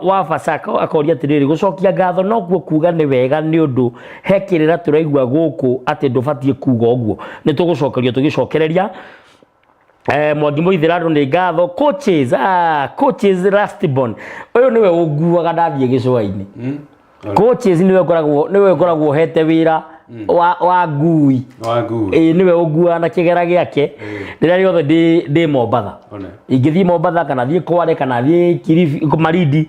wa Basaka akoria atĩrĩrĩ, gũcokia ngatho nokuo kuga nĩ wega, nĩ ũndũ he kĩrĩra tũraigua gũkũ atĩ ndũbatiĩ kuga ũguo. Nĩ tũgũcokerio tũgĩcokereria. Mwangi Mũithĩrandũ nĩ ngatho. Coaches, coaches Rastibon, ũyũ nĩwe ũnguaga ndathiĩ gĩcũa-inĩ. Coaches nĩwe ngoragwo hete wĩra wa ngui. Wa ngui. Ĩĩ, nĩwe ũnguaga na kĩgera gĩake rĩrĩa rĩothe ndĩ Mombatha. One. Ingĩthiĩ Mombatha kana thiĩ Kwale kana thiĩ Kilifi, Malindi,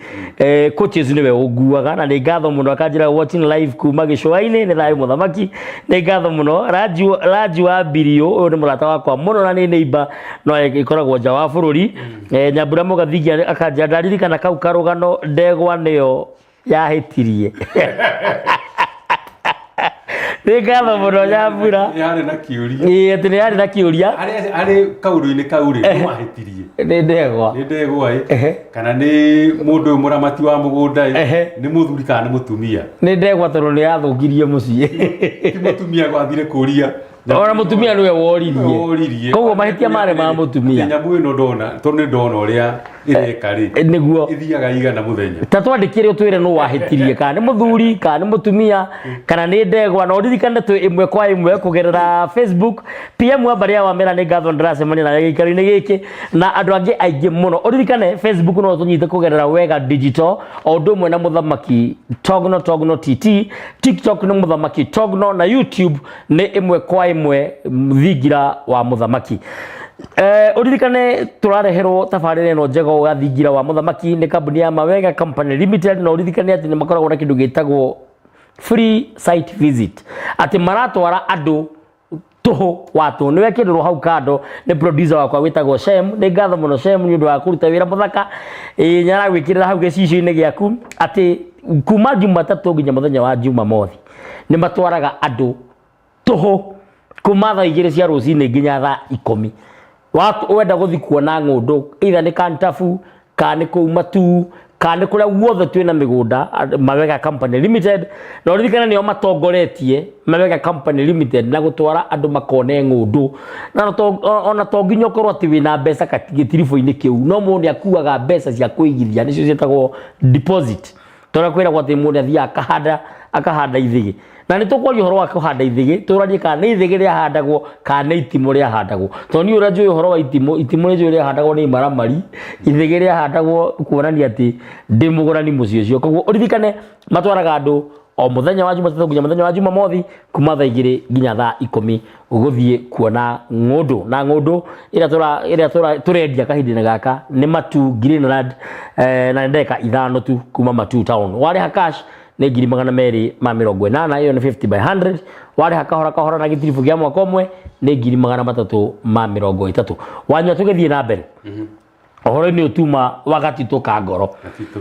coaches nĩwe ũnguaga na nĩ ngatho mũno. Akanjĩra watching live kuma gĩcũa-inĩ, nĩ thayũ mũthamaki, nĩ ngatho mũno. Raju wa Mbirio, ũyũ nĩ mũrata wakwa mũno na nĩ neighbor, no ĩkoragwo nja wa bũrũri. Nyambura Mũgathingia akanjĩra ndaririkana kau karũgano, ndegwa nĩyo yahĩtirie. Nĩ ngatho mũno, Nyambura. Nĩ harĩ na kĩũria. Ĩĩ, atĩ nĩ yarĩ na kĩũria. Harĩ kaũndũ-inĩ kau rĩ, nĩ wahĩtirie? Nĩ ndegwa. Nĩ ndegwa ĩ, kana nĩ mũndũ ũyũ mũramati wa mũgũnda ĩ? Nĩ mũthuri kana nĩ mũtumia? Nĩ ndegwa, tondũ nĩ yathũkirie mũciĩ. Ti mũtumia gwathire kũria? Ona mũtumia nĩwe woririe. Woririe. Koguo mahĩtia marĩ ma mũtumia. Nyamũ ĩno ndona, tondũ nĩ ndona ũrĩa ĩreka rĩ, Nĩguo. ĩthiaga igana mũthenya. Ta twandĩkĩre ũtwĩre nũ wahĩtirie, kana nĩ mũthuri kana nĩ mũtumia kana nĩ ndegwa. Na ũririkane twĩ ĩmwe kwa ĩmwe kũgerera Facebook. PM wa Mbarĩ ya Wamera, nĩ ngatho, ndĩracemania nawe gĩikaro-inĩ gĩkĩ na andũ angĩ aingĩ mũno. Ũririkane Facebook no tũnyite kũgerera Wega Digital, o ũndũ ũmwe na Mũthamaki Togno, Togno TT. TikTok nĩ Mũthamaki Togno, na YouTube nĩ ĩmwe kwa ĩmwe Thingira wa Mũthamaki. Ũririkane tũrareherwo tabarĩra ĩno njega ya Thingira wa Mũthamaki nĩ kambuni ya Mawega Company Limited, na ũririkane atĩ nĩ makoragwo na kĩndũ gĩtagwo free site visit, atĩ maratwara andũ tũhũ wa tũhũ. Nĩ wekĩrĩrwo hau kando nĩ producer wakwa wĩtagwo Shem. Nĩ ngatho mũno, Shem, nĩ ũndũ wa kũruta wĩra mũthaka. Ĩĩ, nĩ aragwĩkĩrĩra hau gĩcicio-inĩ gĩaku atĩ kuma Jumatatũ nginya mũthenya wa Jumamothi nĩ matwaraga andũ tũhũ kuma thaa 2 cia rũcinĩ nginya thaa 10. Wenda gũthiĩ kuona ng'ũndũ, either nĩ Kantafu kana nĩ kũu Matuu kana nĩ kũrĩa guothe twĩna mĩgũnda Mawega Company Limited. Na ũririkane nĩo matongoretie Mawega Company Limited na gũtwara andũ makone ng'ũndũ. Na ona to nginya ũkorwo atĩ wĩna mbeca gĩtiribũ-inĩ kĩu, no mũndũ nĩ akuaga mbeca cia kũigithia, nĩcio ciĩtagwo deposit. Tondũ kwĩragwo atĩ mũndũ athiaga akahanda ithĩgĩ, na nĩ tũkwaria ũhoro wa kũhanda ithĩgĩ, tũranie kana nĩ ithĩgĩ rĩahandagwo kana nĩ itimũ rĩahandagwo, tondũ niĩ ũrĩa njũĩ ũhoro wa itimũ, itimũ nĩ njũĩ rĩahandagwo nĩ imaramari, ithĩgĩ rĩahandagwo kuonania atĩ ndĩ mũgũrani mũciĩ ũcio. Koguo ũririkane matwaraga andũ o mũthenya wa Jumatatũ nginya mũthenya wa Jumamothi kuma thaa 2 nginya thaa 10 gũthiĩ kuona ng'ũndũ. Na ng'ũndũ ĩrĩa tũrendia kahinda-inĩ gaka nĩ Matu Greenland, na nĩ ndagĩka 5 tu kuma Matu town. Warĩha cash nĩ 280,000, ĩyo nĩ 50 by 100. Warĩha kahora kahora na gĩtiribũ kĩa mwaka ũmwe nĩ 330,000. Wanyua, tũgĩthiĩ na mbere ũhoro-inĩ ũtuma wa gatitũ ka ngoro. Gatitũ.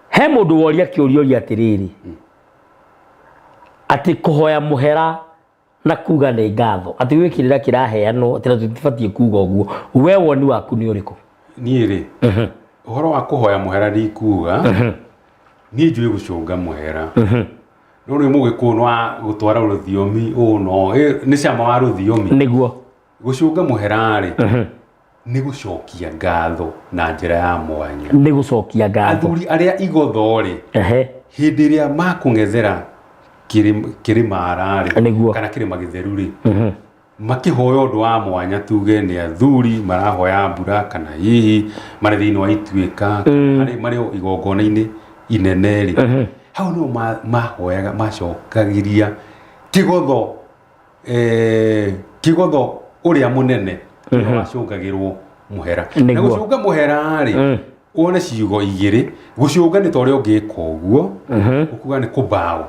He mũndũ woria kĩũria, ũria atĩrĩrĩ, atĩ kũhoya mũhera na kuga nĩ ngatho, atĩ gwĩ kĩrĩra kĩraheanwo atĩ na tũtibatiĩ kuga ũguo. We woni waku nĩ ũrĩkũ? Niĩ rĩ, ũhoro wa kũhoya mũhera ndikuga, niĩ njũĩ gũcũnga mũhera, no rĩu mũgĩkũyũ nĩ wa gũtwara rũthiomi ũũ, no nĩ cama wa rũthiomi. Gũcũnga mũhera rĩ, nĩ gũcokia ngatho na njĩra ya mwanya. Nĩ gũcokia ngatho. Athuri arĩa igotho rĩ, hĩndĩ ĩrĩa makũng'ethera kĩrĩmara rĩ, kana kĩrĩma gĩtheru rĩ, makĩhoya ũndũ wa mwanya, tuge nĩ athuri marahoya mbura kana hihi marĩ thĩinĩ wa ituĩka kana marĩ o igongona-inĩ inene rĩ, hau nĩho mahoyaga, macokagĩria kĩgotho, kĩgotho ũrĩa mũnene nĩwe wacũngagĩrwo mũhera. Na gũcũnga mũhera rĩ, wone ciugo igĩrĩ. Gũcũnga nĩ ta ũrĩa ũngĩka ũguo, ũkuga nĩ kũmbaũ.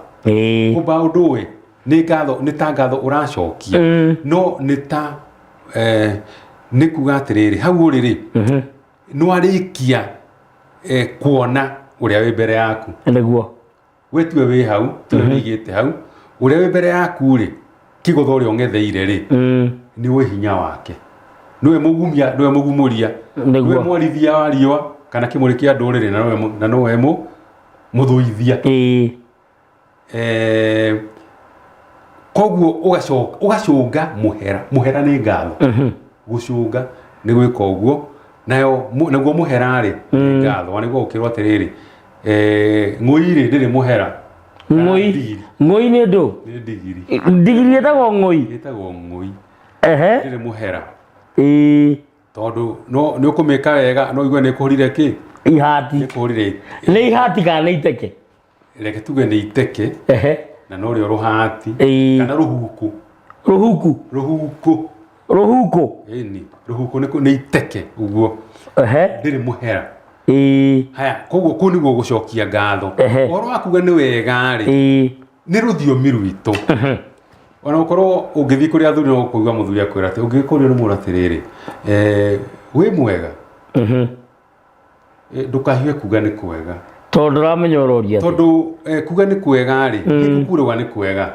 Kũmbaũ ndũĩ nĩ ngatho, nĩ ta ngatho ũracokia, no nĩ ta nĩ kuga atĩrĩrĩ, hau ũrĩ rĩ, nĩ warĩkia Kuona ũrĩa wĩ mbere yaku. Nĩguo. We tiwe wĩ hau, tiwe wĩigĩte hau. Ũrĩa wĩ mbere yaku rĩ, kĩgũtha ũrĩa ũng'etheire rĩ, nĩwe hinya wake, nĩwe mũgumia, nĩwe mũgumũria, nĩwe mwarithia wa riũa kana kĩmũrĩ kĩa ndũrĩrĩ, na nĩwe na nĩwe mũthũithia. Koguo ũgacoka ũgacũnga mũhera. Mũhera nĩ ngatho. Gũcũnga nĩ gwĩka ũguo, nayo naguo mũhera rĩ nĩ ngatho. Na nĩguo gũkĩrwo atĩrĩrĩ, ng'ũi rĩ ndĩrĩ mũhera. Kana Ng'ũi. Ndigiri. Ng'ũi nĩ ndũ? Nĩ ndigiri. Ndigiri ĩtagwo ng'ũi? Ĩtagwo ng'ũi. Ndĩrĩ mũhera. Tondũ no nĩ ũkũmĩka wega, no igue nĩ ĩkũhũrire kĩ? Ihati. Nĩ ĩkũhũrire. Nĩ ihati kana nĩ iteke? Reke tuge nĩ iteke. Na norĩo rũhati. Kana rũhuku. Rũhuku. Rũhuku. Rũhuku. Ĩni, rũhuku nĩ iteke ũguo. Ndĩrĩ mũhera. Haya, koguo kũu nĩguo gũcokia ngatho. Ũhoro wa kuga nĩ wega rĩ, nĩ rũthiomi rwitũ. Ona gũkorwo ũngĩthiĩ kũrĩ athuri, no kũigua mũthuri akwĩra atĩ, ũngĩkũrio nĩ mũndũ atĩrĩrĩ, wĩ mwega? Ndũkahiũhe kuga nĩ kwega. Tondũ ndũramenya ũroria atĩa. Tondũ kuga nĩ kwega rĩ, nĩ kũrauga nĩ kwega.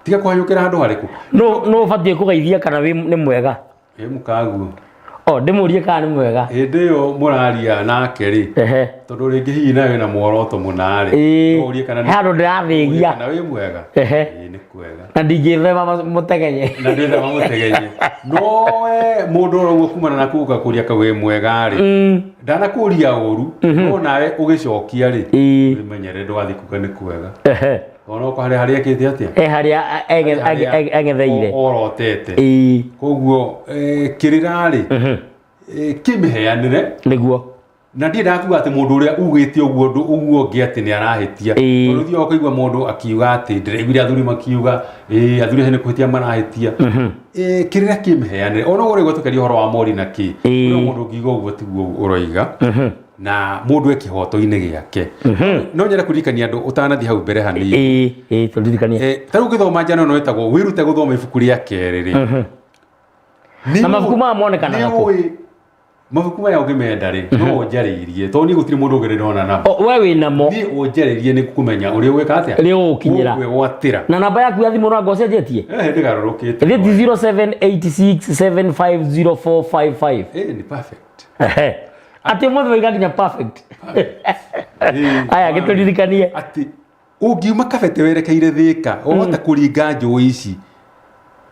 Tiga kũhanyũkĩra handũ harĩkũ. No ũbatiĩ kũgeithia kana wĩ nĩ mwega? Ĩ mũkaguo. O, ndĩmũrie kana nĩ mwega. Hĩndĩ ĩyo mũraria nake rĩ, tondũ rĩngĩ hihi nawe wĩna muoroto mũna rĩ, no ũrie kana He handũ ndĩrathĩgia. Kana wĩ mwega. Ĩĩ, nĩ kwega. Na ndingĩthema mũtegenye. Na ndĩthema mũtegenye. No we mũndũ oro ũguo kumana na kuga kũria ka wĩ mwega rĩ, ndanakũria ũru, no nawe ũgĩcokia rĩ, wĩmenyere ndũgathiĩ kuga nĩ kwega. Ona okorwo harĩa harĩa ekĩte atĩa? E harĩa eng'etheire. Orotete. Koguo kĩrĩra rĩ, kĩmĩheanĩre. Nĩguo. Na ndiendaga kuga atĩ mũndũ ũrĩa ugĩte ũguo ũndũ ũguo ũngĩ atĩ nĩ arahĩtia. Tondũ ũthiaga ũkaigua mũndũ akiuga atĩ ndĩraiguire athuri makiuga, athuri acio nĩ kũhĩtia marahĩtia. Kĩrĩra kĩmĩheanĩre. Ona ũguo ũraigua tũkĩaria ũhoro wa mori na kĩ. Kũrĩ mũndũ ũngiuga ũguo tiguo ũroiga. Na mũndũ e kĩhoto-inĩ gĩake. No nyende kũririkania andũ ũtanathiĩ hau mbere hanini. Ĩĩ, tũririkanie. Ta rĩu ũngĩthoma njano ĩno ĩtagwo wĩrute gũthoma ibuku rĩa kerĩ rĩ. Na mabuku maya monekanaga kũ? Nĩũĩ mabuku maya ũngĩmenda rĩ, no ũnjarĩirie, tondũ niĩ gũtirĩ mũndũ ũngĩ ndĩrona namo. O, we wĩ namo. Niĩ ũnjarĩirie nĩ kũmenya ũrĩa ũgwĩka atĩa? Ũrĩa ũgũkinyĩra. Ũgwĩgwatĩra. Na namba yaku ya thimũ no ũcenjetie? Ndĩgarũrũkĩte. Ĩthĩ ti 0786750455? Nĩ perfect. Atĩ ũmũthĩ waiga nginya perfect. Aya, gĩtũririkanie. Atĩ ũngiuma Kabete werekeire Thĩka, wahota kũringa njũĩ ici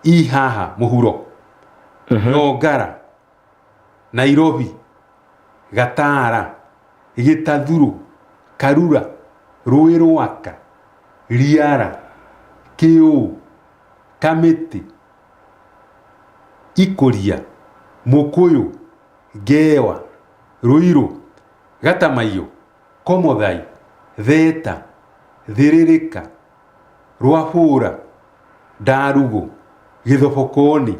i haha mũhuro, Nongara, Nairobi, Gatara, Gĩtathurũ, Karura, Rũĩ Rwaka, Riara, Kĩũ, Kamĩtĩ, Ikũria, Mũkũyũ, Ngewa, Rũirũ, Gatamaiyũ, Komothai, Theta, Thĩrĩrĩka, Rwabũra, Ndarugũ, Gĩthobokoni,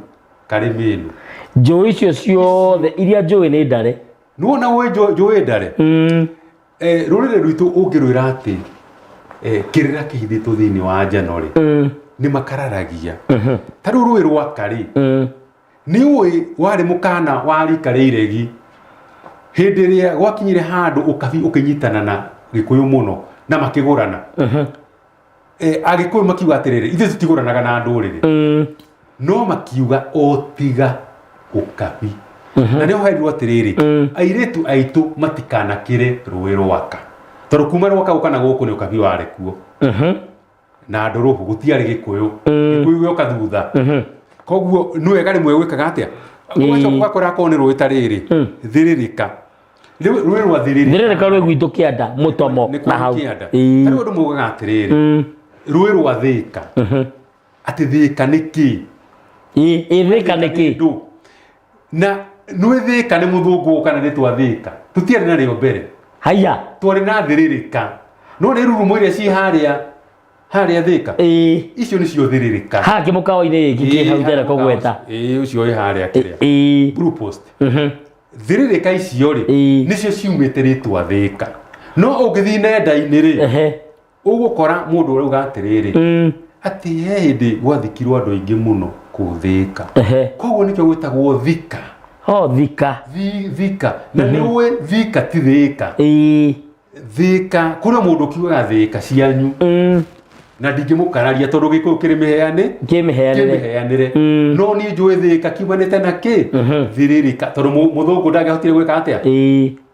Karĩmĩnũ. Njũĩ icio ciothe iria njũĩ nĩ ndare. Nĩwona ũĩ njũĩ ndare? Rũrĩrĩ rwitũ ũngĩrwĩra atĩ kĩrĩra kĩhithĩtwo thĩinĩ wa njano rĩ, nĩ makararagia. Ta rĩu rũĩ rwaka rĩ, nĩ ũĩ warĩ mũkana wa rika rĩa iregi hĩndĩ ĩrĩa gwakinyire handũ ũkabi ũkĩnyitana na gĩkũyũ mũno na makĩgũrana. Agĩkũyũ makiuga atĩrĩrĩ, ithuĩ tũtigũranaga na ndũrĩrĩ. No makiuga o tiga ũkabi. Na nĩho herirwo atĩrĩrĩ, airĩtu aitũ matikanakĩre rũĩ rwaka, tondũ kuma rwaka gũka na gũkũ nĩ ũkabi warĩ kuo. Na ndũrũhũ gũtiarĩ gĩkũyũ. Gĩkũyũ gĩoka thutha. Koguo nĩ wega rĩmwe gwĩkaga atĩa? Ũgacoka ũgakora akorwo nĩ rũĩ ta rĩrĩ, thĩrĩrĩka. Rĩu rũĩ rwa thĩrĩrĩka. Thĩrĩrĩka rwĩ gwitũ kĩanda, mũtomo Nĩ na hau. kĩanda. Ta rĩu andũ maugaga atĩrĩrĩ, rũĩ rwa Thĩka. Atĩ Thĩka nĩ kĩ? Ĩĩ, Thĩka nĩ kĩ? Ndũ. Na nĩ Thĩka nĩ mũthũngũ kana nĩ twa Thĩka. Tũtiarĩ narĩo mbere. Haiya. Twarĩ na thĩrĩrĩka. No nĩ rurumo iria ciĩ harĩa Thĩka. Icio nĩcio thĩrĩrĩka. Haha kĩmũkawa-inĩ gĩkĩ kĩ hau ndĩrenda kũgweta. Ĩĩ, ũcio wĩ harĩa kĩrĩa. Blue Post. Thĩrĩrĩka icio rĩ, nĩcio ciumĩte rĩtwa Thĩka. No ũngĩthiĩ nenda-inĩ rĩ, ũgũkora mũndũ ũrauga atĩrĩrĩ, atĩ he hĩndĩ gwathikirwo andũ aingĩ mũno kũu Thĩka. Koguo nĩkĩo gwĩtagwo Thika. Oh, Thika. Thika na nĩ ũĩ Thika ti Thĩka. Thĩka kũrĩ mũndũ ũkiugaga Thĩka cianyu na ndingĩmũkararia tondũ gĩkũyũ kĩrĩ mĩheanĩ Kĩmĩheanĩre. Kĩmĩheanĩre, no niĩ njũĩ Thĩka kiumanĩte na kĩ? Thĩrĩrĩka, tondũ mũthũngũ ndangĩahotire gwĩka atĩa?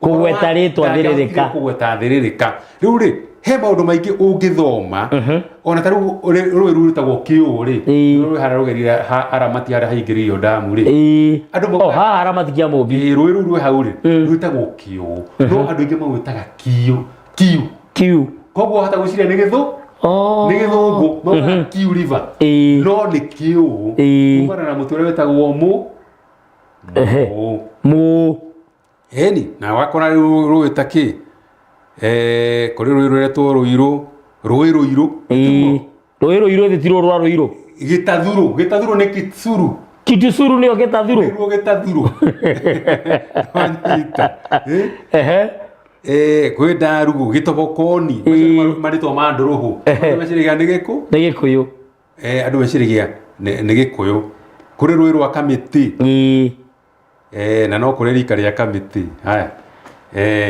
Kũgweta rĩtwa Ndangĩahotire thĩrĩrĩka. Kũgweta thĩrĩrĩka. Rĩu rĩ, he maũndũ maingĩ ũngĩthoma, ona ta rĩu rũĩ rũu rwĩtagwo kĩũ rĩ, rũĩ harĩa rũgerire aramati harĩa haingĩrĩirio ndamu rĩ. Andũ O haha aramati kĩa mũmbi. Rũĩ rũu rwĩ hau rĩ, rwĩtagwo kĩũ, no andũ aingĩ marwĩtaga kiũ kiu. Kiu. Koguo wahota gwĩciria nĩ gĩthũ nĩ gĩthũngũ, maugaga kiu river, no nĩ kĩũ, kumana na mũtĩ ũrĩa wĩtagwo mũ mũ. Mũ. Ĩni, na wakora rĩu rũĩ ta kĩ, kũrĩ rũĩ rũretwo rũirũ, rũĩ rũirũ. Rũĩ rũirũ thĩ ti rũĩ rwa rũirũ. Gĩtathurũ, gĩtathurũ nĩ kitsuru. Kitusuru nĩyo gĩtathurũ. Nĩguo gĩtathurũ. Wanyita. Eh? Ehe. Kwĩ ndarugũ, gĩtobokoni, macio nĩ marĩtwa ma ndũrũhũ. Andũ meciragia nĩ gĩkũ? Nĩ gĩkũyũ. Andũ meciragia nĩ gĩkũyũ. Kũrĩ rũĩ rwa kamĩtĩ. Na no kũrĩ rika rĩa kamĩtĩ. Haya.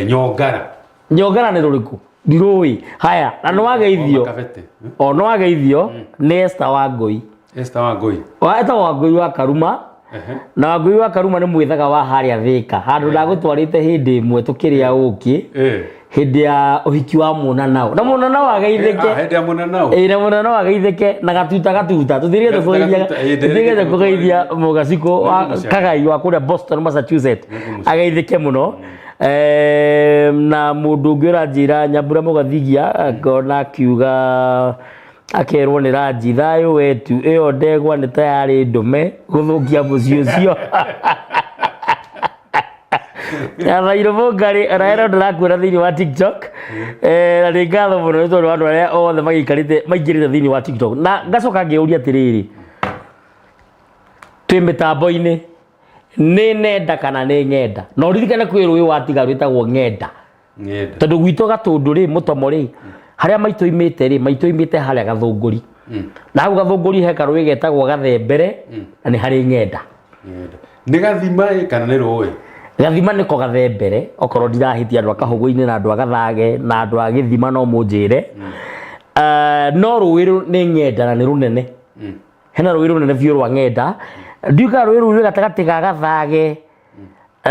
Nyongara. Nyongara nĩ rũrĩkũ? Ndirũĩ. Haya, na nĩ wageithio. Kabete. O nĩ wageithio nĩ Esther Wangũi. Esther Wangũi. Wa etagwo Wangũi wa Karuma. Na Wangũi wa Karuma nĩ mwĩthaga wa harĩa Thĩka. Handũ ndagũtwarĩte hĩndĩ ĩmwe tũkĩrĩa ũkĩ. Hĩndĩ ya ũhiki wa Mũnanao. Na Mũnanao ageithĩke. Hĩndĩ ya Mũnanao. Ĩĩ, na Mũnanao ageithĩke na gatuta gatuta. Tũtirigĩte Gatuta kũgeithia gatuta, ĩĩ, tũtirigĩte kũgeithia Mũgacikũ wa Nĩngũmũcana. Kagai wa kũrĩa Boston, Massachusetts. Nĩngũmũcana. Ageithĩke mũno. Na mũndũ ũngĩ ũranjĩra Nyambura Mũgathigia ngona akiuga akerwo nĩ Ranji thayũ wetu, ĩyo ndegwa nĩ ta yarĩ ndũme gũthũkia mũciĩ ũcio. Thairũ Mũngarĩ ona ĩno ndĩrakuona thĩinĩ wa TikTok. Na nĩ ngatho mũno nĩ tondũ wa andũ arĩa othe magĩikarĩte maingĩrĩte thĩinĩ wa TikTok, na ngacoka ngĩũria atĩrĩrĩ, twĩ mĩtambo-inĩ nĩ nenda kana nĩ ng'enda? Na ũririkane kwĩ rũĩ watiga rwĩtagwo ng'enda. Ng'enda. Tondũ gwitũ Gatũndũ rĩ, mũtomo rĩ, harĩa maitũ oimĩte rĩ, maitũ oimĩte harĩa Gathũngũri, na hau Gathũngũri he karũĩ getagwo Gathembere, na nĩ harĩ ng'enda. Ng'enda. Nĩ gathima ĩ kana nĩ rũĩ? Gathima nĩko Gathembere, okorwo ndirahĩtia andũ a Kahũgũ-inĩ na andũ a Gathage na andũ a Gĩthima no mũnjĩre. No rũĩ nĩ ng'enda na nĩ rũnene. Hena rũĩ rũnene biũ rwa ng'enda. Ndiũĩ kana rũĩ rũu rwĩ gatagatĩ ga Gathage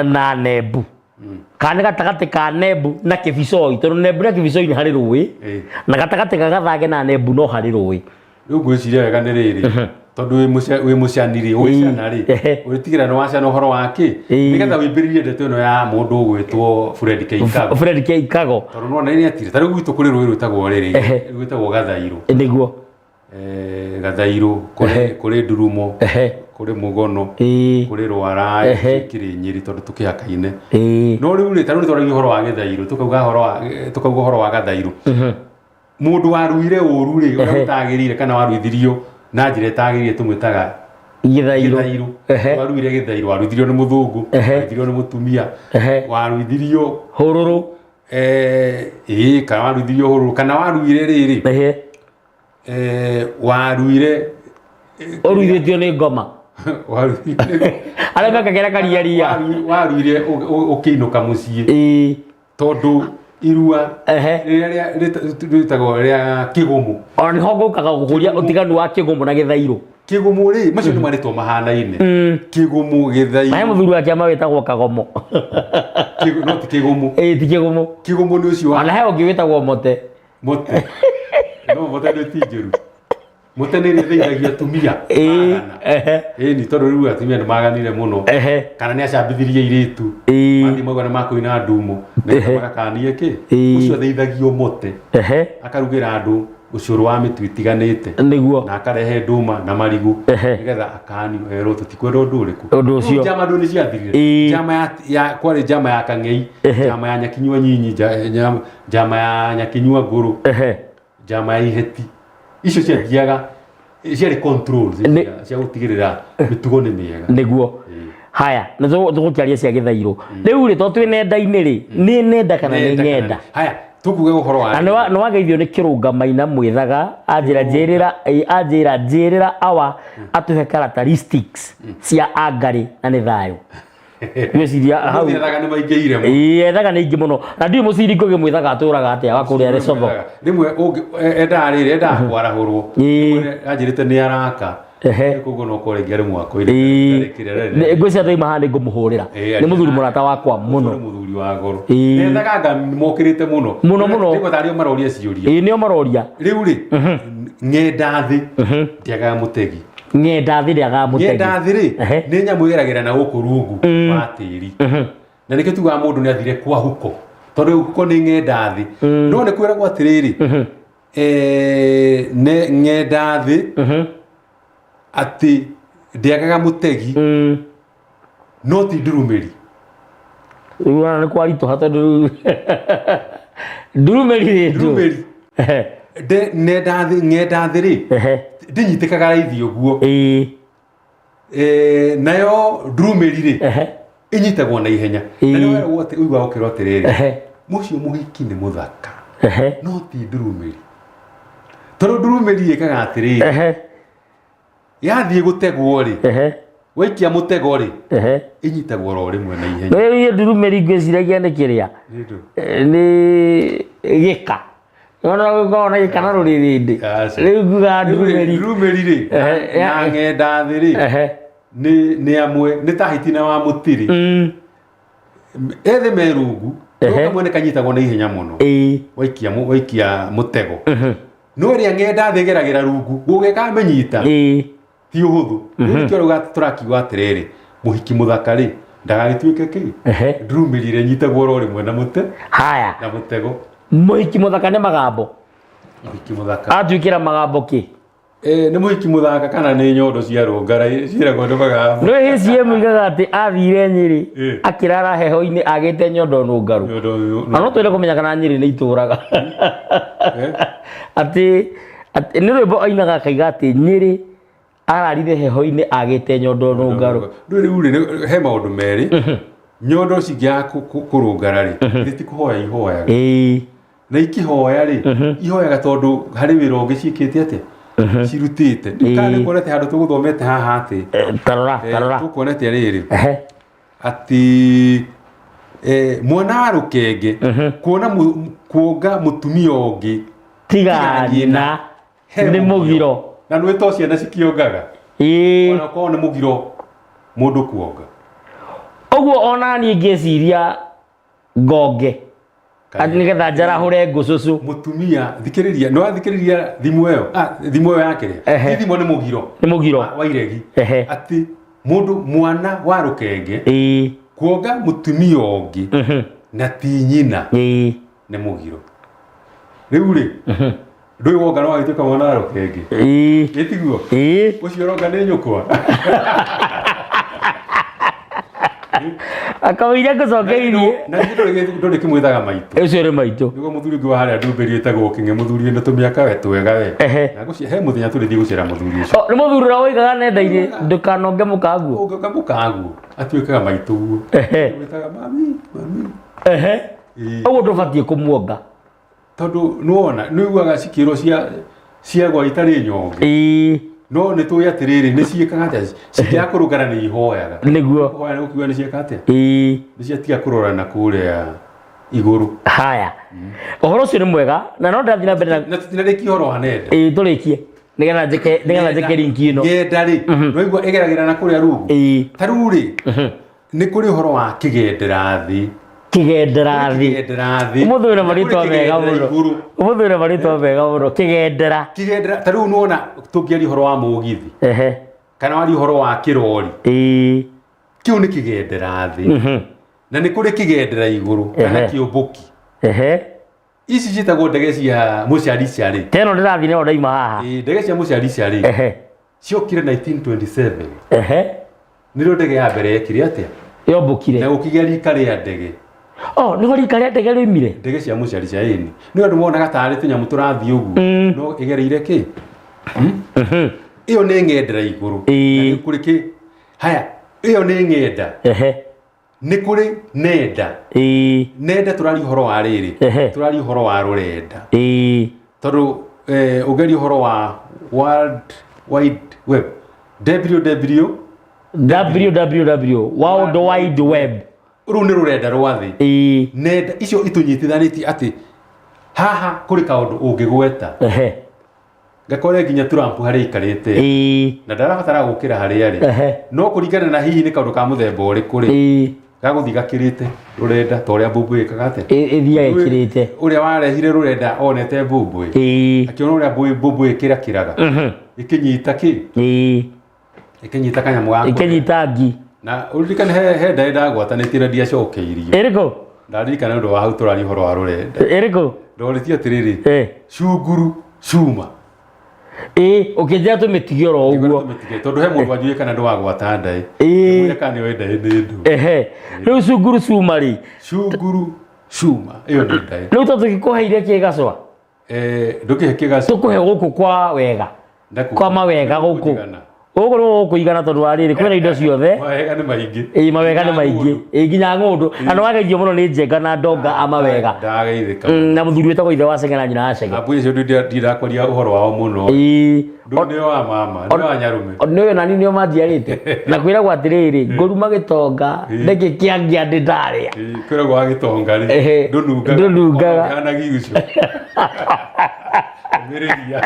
na Nembu, kana nĩ gatagatĩ ka Nembu na Kĩbicoi, tondũ Nembu na Kĩbicoi nĩ harĩ rũĩ, na gatagatĩ ga Gathage na Nembu no harĩ rũĩ. Rĩu ngwĩciria wega nĩ rĩrĩ, tondũ wĩ mũcani rĩ, ũgĩcana rĩ, ũrĩtigĩra nĩ wacana ũhoro wa kĩ, nĩgetha wĩmbĩrĩrie ndeto ĩno ya mũndũ ũgwĩtwo Fred K. Kago. Fred K. Kago. Tondũ nĩwona nĩ atire. Ta rĩu gwitũ kũrĩ rũĩ rwĩtagwo rĩrĩ, rwĩtagwo Gathairũ. Nĩguo. Gathairũ, kũrĩ Ndurumo, kũrĩ Mũgono, kũrĩ Rwara, kĩrĩ Nyĩrĩ tondũ tũkĩhakaine. No rĩu rĩ, ta rĩu nĩtwaragia ũhoro wa Gĩthairũ, tũkauga ũhoro wa Gathairũ. Mũndũ waruire ũru rĩ, ũrĩa ũtagĩrĩire kana waruithirio na njĩra ĩtagĩrĩire tũmwĩtaga Gĩthairũ. Gĩthairũ. Waruire gĩthairũ, waruithirio nĩ mũthũngũ, waruithirio nĩ mũtumia, waruithirio hũrũrũ. Ĩĩ, kana waruithirio hũrũrũ, kana waruire rĩrĩ. Waruire Ũruithĩtio nĩ ngoma. Waruire Arĩa mekagĩra kariaria. Waruire ũkĩinũka mũciĩ. Tondũ irua rĩrĩa rĩtagwo rĩa kĩgũmũ. Ona nĩho ngũkaga gũkũria ũtiganu wa kĩgũmũ na gĩthairũ. Kĩgũmũ rĩ, macio nĩ marĩtwa mahanaine. Kĩgũmũ, gĩthairũ. Na he mũthuri wa kĩama wĩtagwo Kagomo. No ti kĩgũmũ. Ĩĩ, ti kĩgũmũ. Kĩgũmũ nĩ ũcio wa Ona he ũngĩ wĩtagwo Mote. Mote. No mote nĩ ti njũru. Mote nĩ ĩrĩa ĩteithagia atumia. Magana. Ĩĩ, ni tondũ rĩu atumia nĩ maganire mũno. Kana nĩ acambithirie airĩtu. Mathiĩ mauga nĩ makũina ndumo. Nĩgetha magakanie kĩ? Ũcio ateithagio mote. Akarugĩra andũ ũcũrũ wa mĩtu ĩtiganĩte. Nĩguo. Na akarehe ndũma na marigũ. Nĩgetha akanio erwo tũtikwenda ũndũ ũrĩkũ. Ũndũ ũcio. Rĩu njama ndũ nĩ ciathirire. Njama ya kwarĩ njama ya Kang'ei, njama ya Nyakinyua Nyinyi, njama ya Nyakinyua Ngũrũ, njama ya Iheti. Icio ciathiaga ciarĩ controls cia gũtigĩrĩra mĩtugo nĩ mĩega. Nĩguo. Haya, nĩ tũgũkĩaria cia gĩthairũ. Rĩu rĩ, tondũ twĩ nenda-inĩ rĩ, nĩ nenda kana nĩ Nenda kana ng'enda? Haya, tũkuge ũhoro wa Na nĩ wageithio nĩ Kĩrũngamaina Mwĩthaga, anjĩra njĩrĩra, ĩ, anjĩra njĩrĩra awa atũhe characteristics cia Angarĩ na nĩ thayũ. Ngwĩciria hau. Ethaga nĩ maingĩire mũno. Ĩĩ, ethaga nĩ aingĩ mũno na ndiũĩ mũciri ngũgĩ mwĩthaga atũraga atĩa wa kũrĩa Lesotho. Rĩmwe endaga rĩrĩ, endaga kwarahũrwo. Rĩmwe anjĩrĩte nĩ araka. Koguo no korwo rĩngĩ arĩ mwako-inĩ. Ngwĩciria twaima haha nĩ ngũmũhũrĩra. Nĩ mũthuri mũrata wakwa mũno. Nĩ mũthuri wa goro. Ethaga anga mokĩrĩte mũno. Mũno mũno. Rĩmwe tarĩ o maroria ciũria. Ĩĩ, nĩo maroria. Rĩu rĩ, ng'enda thĩ ndĩagaga mũtegi. Ng'enda thĩ ndĩagaga mũtegi. Ng'enda thĩ rĩ, nĩ nyamũ ĩgeragĩra na gũkũ rungu wa tĩri. Na nĩkĩo tugaga mũndũ nĩ athire kwa huko, tondũ huko nĩ ng'enda thĩ. No nĩ kwĩragwo atĩrĩrĩ, nĩ ng'enda thĩ atĩ ndĩagaga mũtegi, no ti ndurumĩri. Rĩu ona nĩ kwaritũha tondũ ndurumĩri rĩ ndũ. Ndurumĩri. Nenda thĩ, ng'enda thĩ rĩ, ndĩnyitĩkaga raithi ũguo. Nayo ndurumĩri rĩ, ĩnyitagwo na ihenya. Na nĩ weragwo atĩ, ũiguaga ũkĩrwo atĩrĩrĩ, mũcio mũhiki nĩ mũthaka, no ti ndurumĩri. Tondũ ndurumĩri ĩkaga atĩrĩrĩ, yathiĩ gũtegwo rĩ, waikia mũtego rĩ, ĩnyitagwo oro rĩmwe na ihenya. Rĩu niĩ ndurumĩri ngwĩciragia nĩ kĩrĩa? Nĩ gĩka. Nĩwona gũkoragwo na gĩka na rũrĩrĩndĩ. Aca. Rĩu ngugaga ndurumĩri. Ndurumĩri rĩ, na ng'enda thĩ rĩ, nĩ amwe, nĩ ta hiti na wa mũtirĩ. Ethĩ me rungu, kamwe nĩ kanyitagwo na ihenya mũno. Waikia waikia mũtego. No ĩrĩa ng'enda thĩ ĩgeragĩra rungu, gũgĩkamĩnyita. Ti ũhũthũ. Rĩu nĩkĩo rĩu tũrakiuga atĩrĩrĩ, mũhiki mũthaka rĩ, ndagagĩtuĩke kĩ? Ndurumĩri ĩrĩa ĩnyitagwo oro rĩmwe na mũte. Haya. Na mũtego. Mũhiki mũthaka nĩ magambo. Mũhiki mũthaka. Atuĩkĩra magambo kĩ? Nĩ mũhiki mũthaka kana nĩ nyondo cia rũngara ciĩragwo nĩ magambo? Nĩ HCM igaga atĩ athire Nyĩrĩ, akĩrara heho-inĩ agĩte nyondo nũngarũ. Na no twende kũmenya kana Nyĩrĩ nĩ itũraga. Atĩ nĩ rwĩmbo ainaga akaiga atĩ Nyĩrĩ ararire heho-inĩ agĩte nyondo nũngarũ. Rĩu rĩ, he maũndũ merĩ. Nyondo cingĩaga kũrũngara rĩ, githĩ ti kũhoya ihoyaga? Na ikihoya rĩ, ihoyaga tondũ harĩ wĩra ũngĩ ciĩkĩte atĩa? Cirutĩte. Kana nĩ kuonete handũ tũgũthomete haha atĩ, Tarora, tarora. Tũkuonete rĩrĩ. Atĩ, mwana wa rũkenge, kuona kuonga mũtumia ũngĩ, Tiga nyina, he nĩ mũgiro. Na nĩ to ciana cikĩongaga. Ona korwo nĩ mũgiro mũndũ kuonga. Ũguo ona niĩ ngĩciria ngonge. Atĩ nĩgetha njarahũre ngũcũcũ. Mũtumia, thikĩrĩria, nĩ wathikĩrĩria thimũ ĩyo? Thimũ ĩyo ya kĩrĩa? Ti thimũ, nĩ mũgiro. Nĩ mũgiro. Wa iregi. Atĩ mũndũ mwana wa rũkenge kuonga mũtumia ũngĩ na ti nyina nĩ mũgiro. Rĩu rĩ, ndũĩ wonga no wagĩtuĩka mwana wa rũkenge? Ĩ tiguo? Ũcio ũronga nĩ nyũkwa. Akamũira ngũcokeirie. Na ithuĩ ndũrĩ kĩmwĩthaga maitũ. Ũcio nĩ maitũ. Nĩguo mũthuri ũngĩ wa harĩa Ndumberi wĩtagwo Kĩng'e, mũthuri wĩna tũmĩaka we twega we. Na he mũthenya tũrĩthiĩ gũcera mũthuri ũcio. O, nĩ mũthuri ũrĩa woigaga nenda-inĩ ndũkanonge mũkaguo. Ũngĩonga mũkaguo, atuĩkaga maitũ guo. Wĩtaga mami, mami. Ũguo ndũbatiĩ kũmuonga. Tondũ nĩwona, nĩũiguaga cikĩrwo ciagwa itarĩ nyonge. No nĩ tũĩ atĩrĩrĩ, nĩ ciĩkaga atĩa? Cingĩaga kũrũngana nĩ ihoyaga. Nĩguo. Kũhoya nĩ gũkiuga nĩ ciĩka atĩa? Nĩ ciatiga kũrora na kũrĩa igũrũ. Haya. Ũhoro ũcio nĩ mwega, na no ndĩrathiĩ na mbere na Na tũtinarĩkia ũhoro wa nenda. Ĩĩ, tũrĩkie. Nĩgetha njĩke, nĩgetha njĩke link ĩno. Nenda rĩ, nĩwaigua ĩgeragĩra na kũrĩa rungu? Ta rĩu rĩ, nĩ kũrĩ ũhoro wa kĩgendera thĩ. Kĩgendera thĩ. Kĩgendera thĩ. Ũmũthĩ wĩna Na kũrĩ marĩtwa mega kĩgendera mũno. igũrũ. Ũmũthĩ wĩna marĩtwa mega mũno. Kĩgendera. Kĩgendera, ta rĩu nĩwona tũngĩaria ũhoro wa mũgithi. Kana waria ũhoro wa kĩrori. Kĩu nĩ kĩgendera thĩ. Na nĩ kũrĩ kĩgendera igũrũ kana kĩũmbũki. Ici ciĩtagwo ndege cia mũcaricarĩ. Ta ĩno ndĩrathiĩ nayo ndaima haha. Ĩĩ, ndege cia mũcaricarĩ. Ciokire 1927. Nĩrĩo ndege ya mbere yekire atĩa? Yombũkire. Na gũkĩgĩa rika rĩa ndege. Oh, nĩho rika rĩa ndege rĩoimire? Ndege cia mũcarica ĩni. Nĩ andũ monaga tarĩ tũnyamũ tũrathiĩ ũguo. No ĩgereire kĩ? Ĩyo nĩ ng'endera igũrũ. Na nĩ kũrĩ kĩ? Haya, ĩyo nĩ ng'enda. Nĩ kũrĩ nenda. Nenda tũraria ũhoro wa rĩrĩ. Tũraria ũhoro wa rũrenda. Tondũ, ũngĩaria ũhoro wa World Wide Web, W W Www, World Wide Web. Rũu nĩ rũrenda rwa thĩ. Nenda icio itũnyitithanĩtie atĩ haha kũrĩ kaũndũ ũngĩgweta, ngakore nginya Trump harĩa aikarĩte na ndarabatara gũkĩra harĩa arĩ, no kũringana na hihi nĩ kaũndũ ka mũthemba ũrĩkũ rĩ, gagũthiĩ gakĩrĩte rũrenda ta ũrĩa mbũmbũĩ ĩkaga atĩa. Ĩthiaga ĩkĩrĩte. Ũrĩa warehire rũrenda onete mbũmbũĩ, akĩona ũrĩa mbũmbũĩ ĩkĩrakĩraga ĩkĩnyita kĩ, ĩkĩnyita kanyamũ ga kũrĩa. Ĩkĩnyita ngi. Na ũririkane he ndaĩ ndagwatanĩtie na ndiacokeirio. Ĩrĩkũ? Ndaririkana nĩ ũndũ wa hau tũraria ũhoro wa rũrenda. Ĩrĩkũ? Ndorĩtie atĩrĩrĩ, cunguru cuma. Ĩ, ũkĩnjĩra tũmĩtige oro ũguo. Tũmĩtige, tondũ he mũndũ wanjũrie kana ndwagwata ndaĩ. Ngĩmwĩra kana nĩoĩ ndaĩ nĩ ndũ. Ehe, rĩu cunguru cuma rĩ? Cunguru cuma ĩyo nĩ ndaĩ. Rĩu to tũgĩkũheire kĩgacwa. Ndũkĩhe kĩgaca. Tũkũhe gũkũ kwa wega. Ndaku- Kwa mawega gũkũ. Kũnjigana. Gũkũ nĩ gũkũigana tondũ wa rĩrĩ, kwĩna indo ciothe. Mawega nĩ maingĩ. Ĩĩ, mawega nĩ maingĩ. Ĩĩ, nginya ng'ũndũ. Na nĩ wageithio mũno nĩ Njenga na Ndonga a mawega. Ndageithĩka. Na mũthuri wĩtagwo ithe wa Cenge na nyina wa Cenge. Ambui acio ndindakwaria ũhoro wao mũno. Ndũ nĩo wa mama, nĩo wa nyarume. Nĩwe nani nĩo manjiarĩte. Na kwĩragwo atĩrĩrĩ, ngũruma gĩtonga, nĩkĩ kĩangĩa ndĩ ndarĩa. Ĩĩ, kwĩragwo wa gĩtonga rĩ, ndũnungaga. Ndũnungaga. Ona ũkĩhana giuco. Ũmĩrĩria.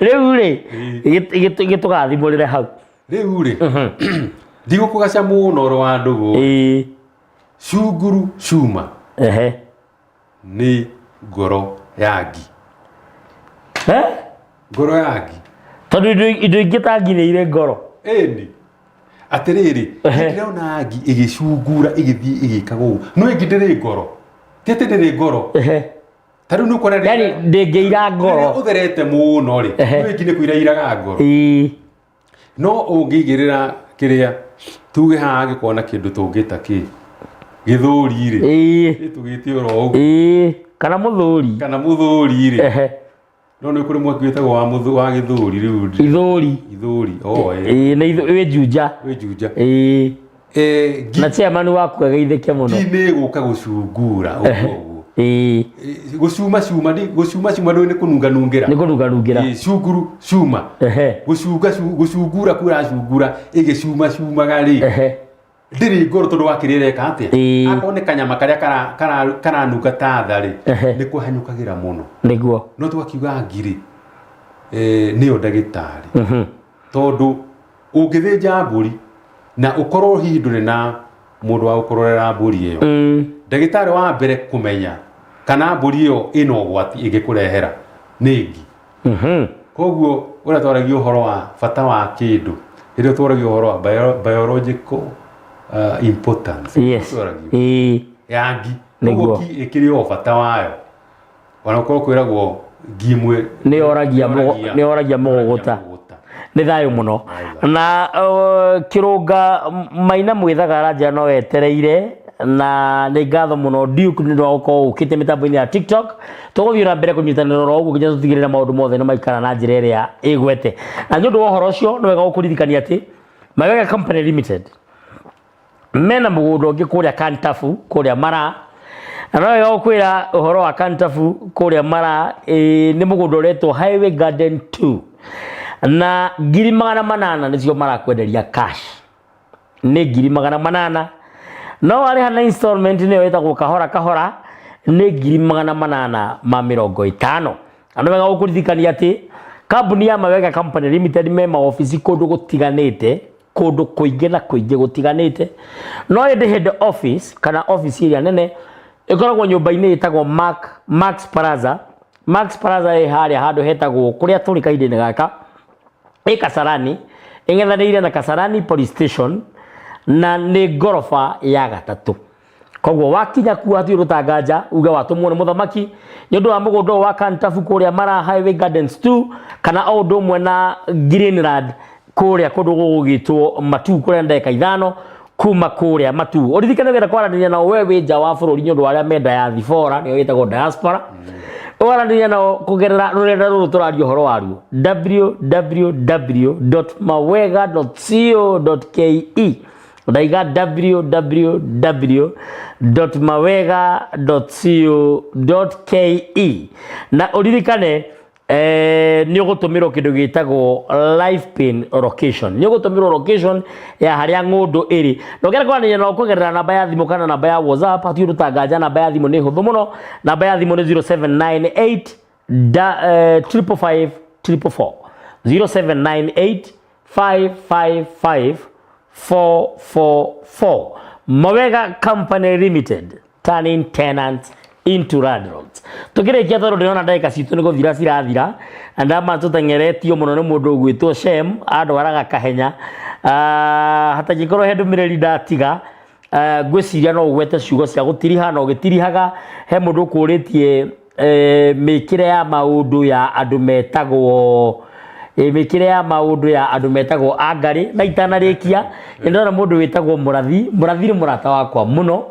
Rĩu rĩ, gĩtũgathimũrĩre hau. Rĩu rĩ, ndigũkũgaca mũno ũhoro wa ndũgũ. Cunguru cuma. Nĩ ngoro ya ngi. Ngoro ya ngi. Tondũ indo ingĩ ta ngi nĩ irĩ ngoro. Ĩni. Atĩrĩrĩ, ndĩrona ngi ĩgĩcungura ĩgĩthiĩ ĩgĩkaga ũguo. No ĩngĩ ndĩrĩ ngoro. Ti atĩ ndĩrĩ ngoro. Ta rĩu nĩ ũkuona rĩrĩa Yani ndĩngĩira ngoro. Rĩrĩa ũtherete mũno rĩ, no ĩngĩ nĩ kũira iraga ngoro. No ũngĩigĩrĩra kĩrĩa, tuge haha angĩkorwo na kĩndũ tũngĩta kĩ, gĩthũri rĩ. Tũgĩte oro ũguo. Kana mũthũri. Kana mũthũri rĩ. No nĩ kũrĩ mwaki wĩtagwo wa gĩthũri rĩu. Ithũri. Ithũri, oh, ĩĩ. Ĩĩ, nĩ wĩ Juja. Wĩ Juja. Na chairman waku ageithĩke mũno. Ngi nĩ ĩgũka gũcungura ũguo ũguo. Gũcuma cuma, ndi, gũcuma cuma ndũĩ nĩ kũnunganungĩra. Nĩ kũnunganungĩra. Cunguru cuma. Gũcunga gũcungura kũracungura ĩgĩcuma cumaga rĩ. Ndĩrĩ ngoro tondũ wa kĩrĩa ĩreka atĩa? Akorwo nĩ kanyama karĩa karanunga ta tha rĩ, nĩ kũhanyũkagĩra mũno. Nĩguo. No tũgakiuga ngiri, nĩyo ndagĩtarĩ. Tondũ ũngĩthĩnja mbũri na ũkorwo hihi ndũrĩ na mũndũ wa gũkũrorera mbũri ĩyo, ndagĩtarĩ wa mbere kũmenya kana mbũri ĩyo ĩna ũgwati ĩngĩkũrehera nĩ ngi. Koguo ũrĩa twaragia ũhoro wa bata wa kĩndũ, rĩrĩa twaragia ũhoro wa biological importance, twaragia ya ngi. Koguo ngi ĩkĩrĩ o bata wayo. Ona gũkorwo kwĩragwo ngi ĩmwe nĩ yoragia nĩ yoragia mũgũgũta. Nĩ thayũ mũno. Na kĩrũnga Maina Mwĩthaga aranjĩra no etereire, na nĩ ngatho mũno Duke nĩ ũndũ wa gũkorwo ũkĩte mĩtambo-inĩ ya TikTok. Tũgũthiĩ na mbere kũnyitanĩra oro ũguo nginya tũtigĩrĩre maũndũ mothe nĩ maikara na njĩra ĩrĩa ĩgwete. Na nĩ ũndũ wa ũhoro ũcio nĩ wega gũkũririkania atĩ Mawega Company Limited mena mũgũnda ũngĩ kũrĩa Kantafu kũrĩa Mara, na no wega gũkwĩra ũhoro wa Kantafu kũrĩa Mara, nĩ mũgũnda ũretwo Highway Garden 2 na 800,000 nĩcio marakwenderia cash, nĩ 800,000, no warĩha na installment nĩyo ĩtagwo kahora kahora nĩ 850,000. Na nĩ wega gũkũririkania atĩ kambuni ya Mawega Company Limited me maobici kũndũ gũtiganĩte, kũndũ kũingĩ na kũingĩ gũtiganĩte, no ĩndĩ head office kana office ĩrĩa nene ĩkoragwo nyũmba-inĩ ĩtagwo Max Plaza. Max Plaza ĩ harĩa handũ hetagwo kũrĩa tũrĩ kahinda-inĩ gaka, ĩ Kasarani, ĩng'ethanĩire na Kasarani Police Station na nĩ ngoroba ya gatatũ. Koguo wakinya kuo hatirĩ ũtanganja, uge watũmwo nĩ mũthamaki nĩ ũndũ wa mũgũnda ũyũ wa Kantafu kũrĩa Mara Highway Gardens 2, kana o ũndũ ũmwe na Greenland kũrĩa kũndũ gũgũgĩtwo Matuu, kũrĩa ndagĩka 5 kuma kũrĩa Matuu. Ũririkane wenda kwaranĩria nao we wĩ nja wa bũrũri nĩ ũndũ wa arĩa menda ya thibora, nĩyo ĩtagwo diaspora. Ũaranĩria nao kũgerera rũrenda rũrũ tũraria ũhoro waruo, www.mawega.co.ke. Ndaiga www.mawega.co.ke. Na ũririkane Nĩ ũgũtũmĩrwo kĩndũ gĩtagwo live pin location, nĩ ũgũtũmĩrwo location ya harĩa ng'ũndũ ĩrĩ, na ũngĩenda kwaranĩria nao kũgerera namba ya thimũ kana namba ya WhatsApp, hatirĩ ũndũ tanganja. Namba ya thimũ nĩ hũthũ mũno, namba ya thimũ nĩ 0798 555 444, 0798 555 444. Mawega Company Limited, turning tenants into landlords. Tukĩrĩkia, tondũ ndĩrona ndagĩka citũ nĩ gũthira cirathira, na ndama tũteng'eretio mũno nĩ mũndũ ũgwĩtwo Shem andwaraga kahenya. Hatangĩkorwo he ndũmĩrĩri ndatiga, ngwĩciria no ũgwete ciugo cia gũtiriha na ũgĩtirihaga. He mũndũ ũkũrĩtie mĩkĩre ya maũndũ ya andũ metagwo mĩkĩre ya maũndũ ya andũ metagwo angarĩ. Na itanarĩkia, nĩ ndona mũndũ wĩtagwo Mũrathi. Mũrathi nĩ mũrata wakwa mũno.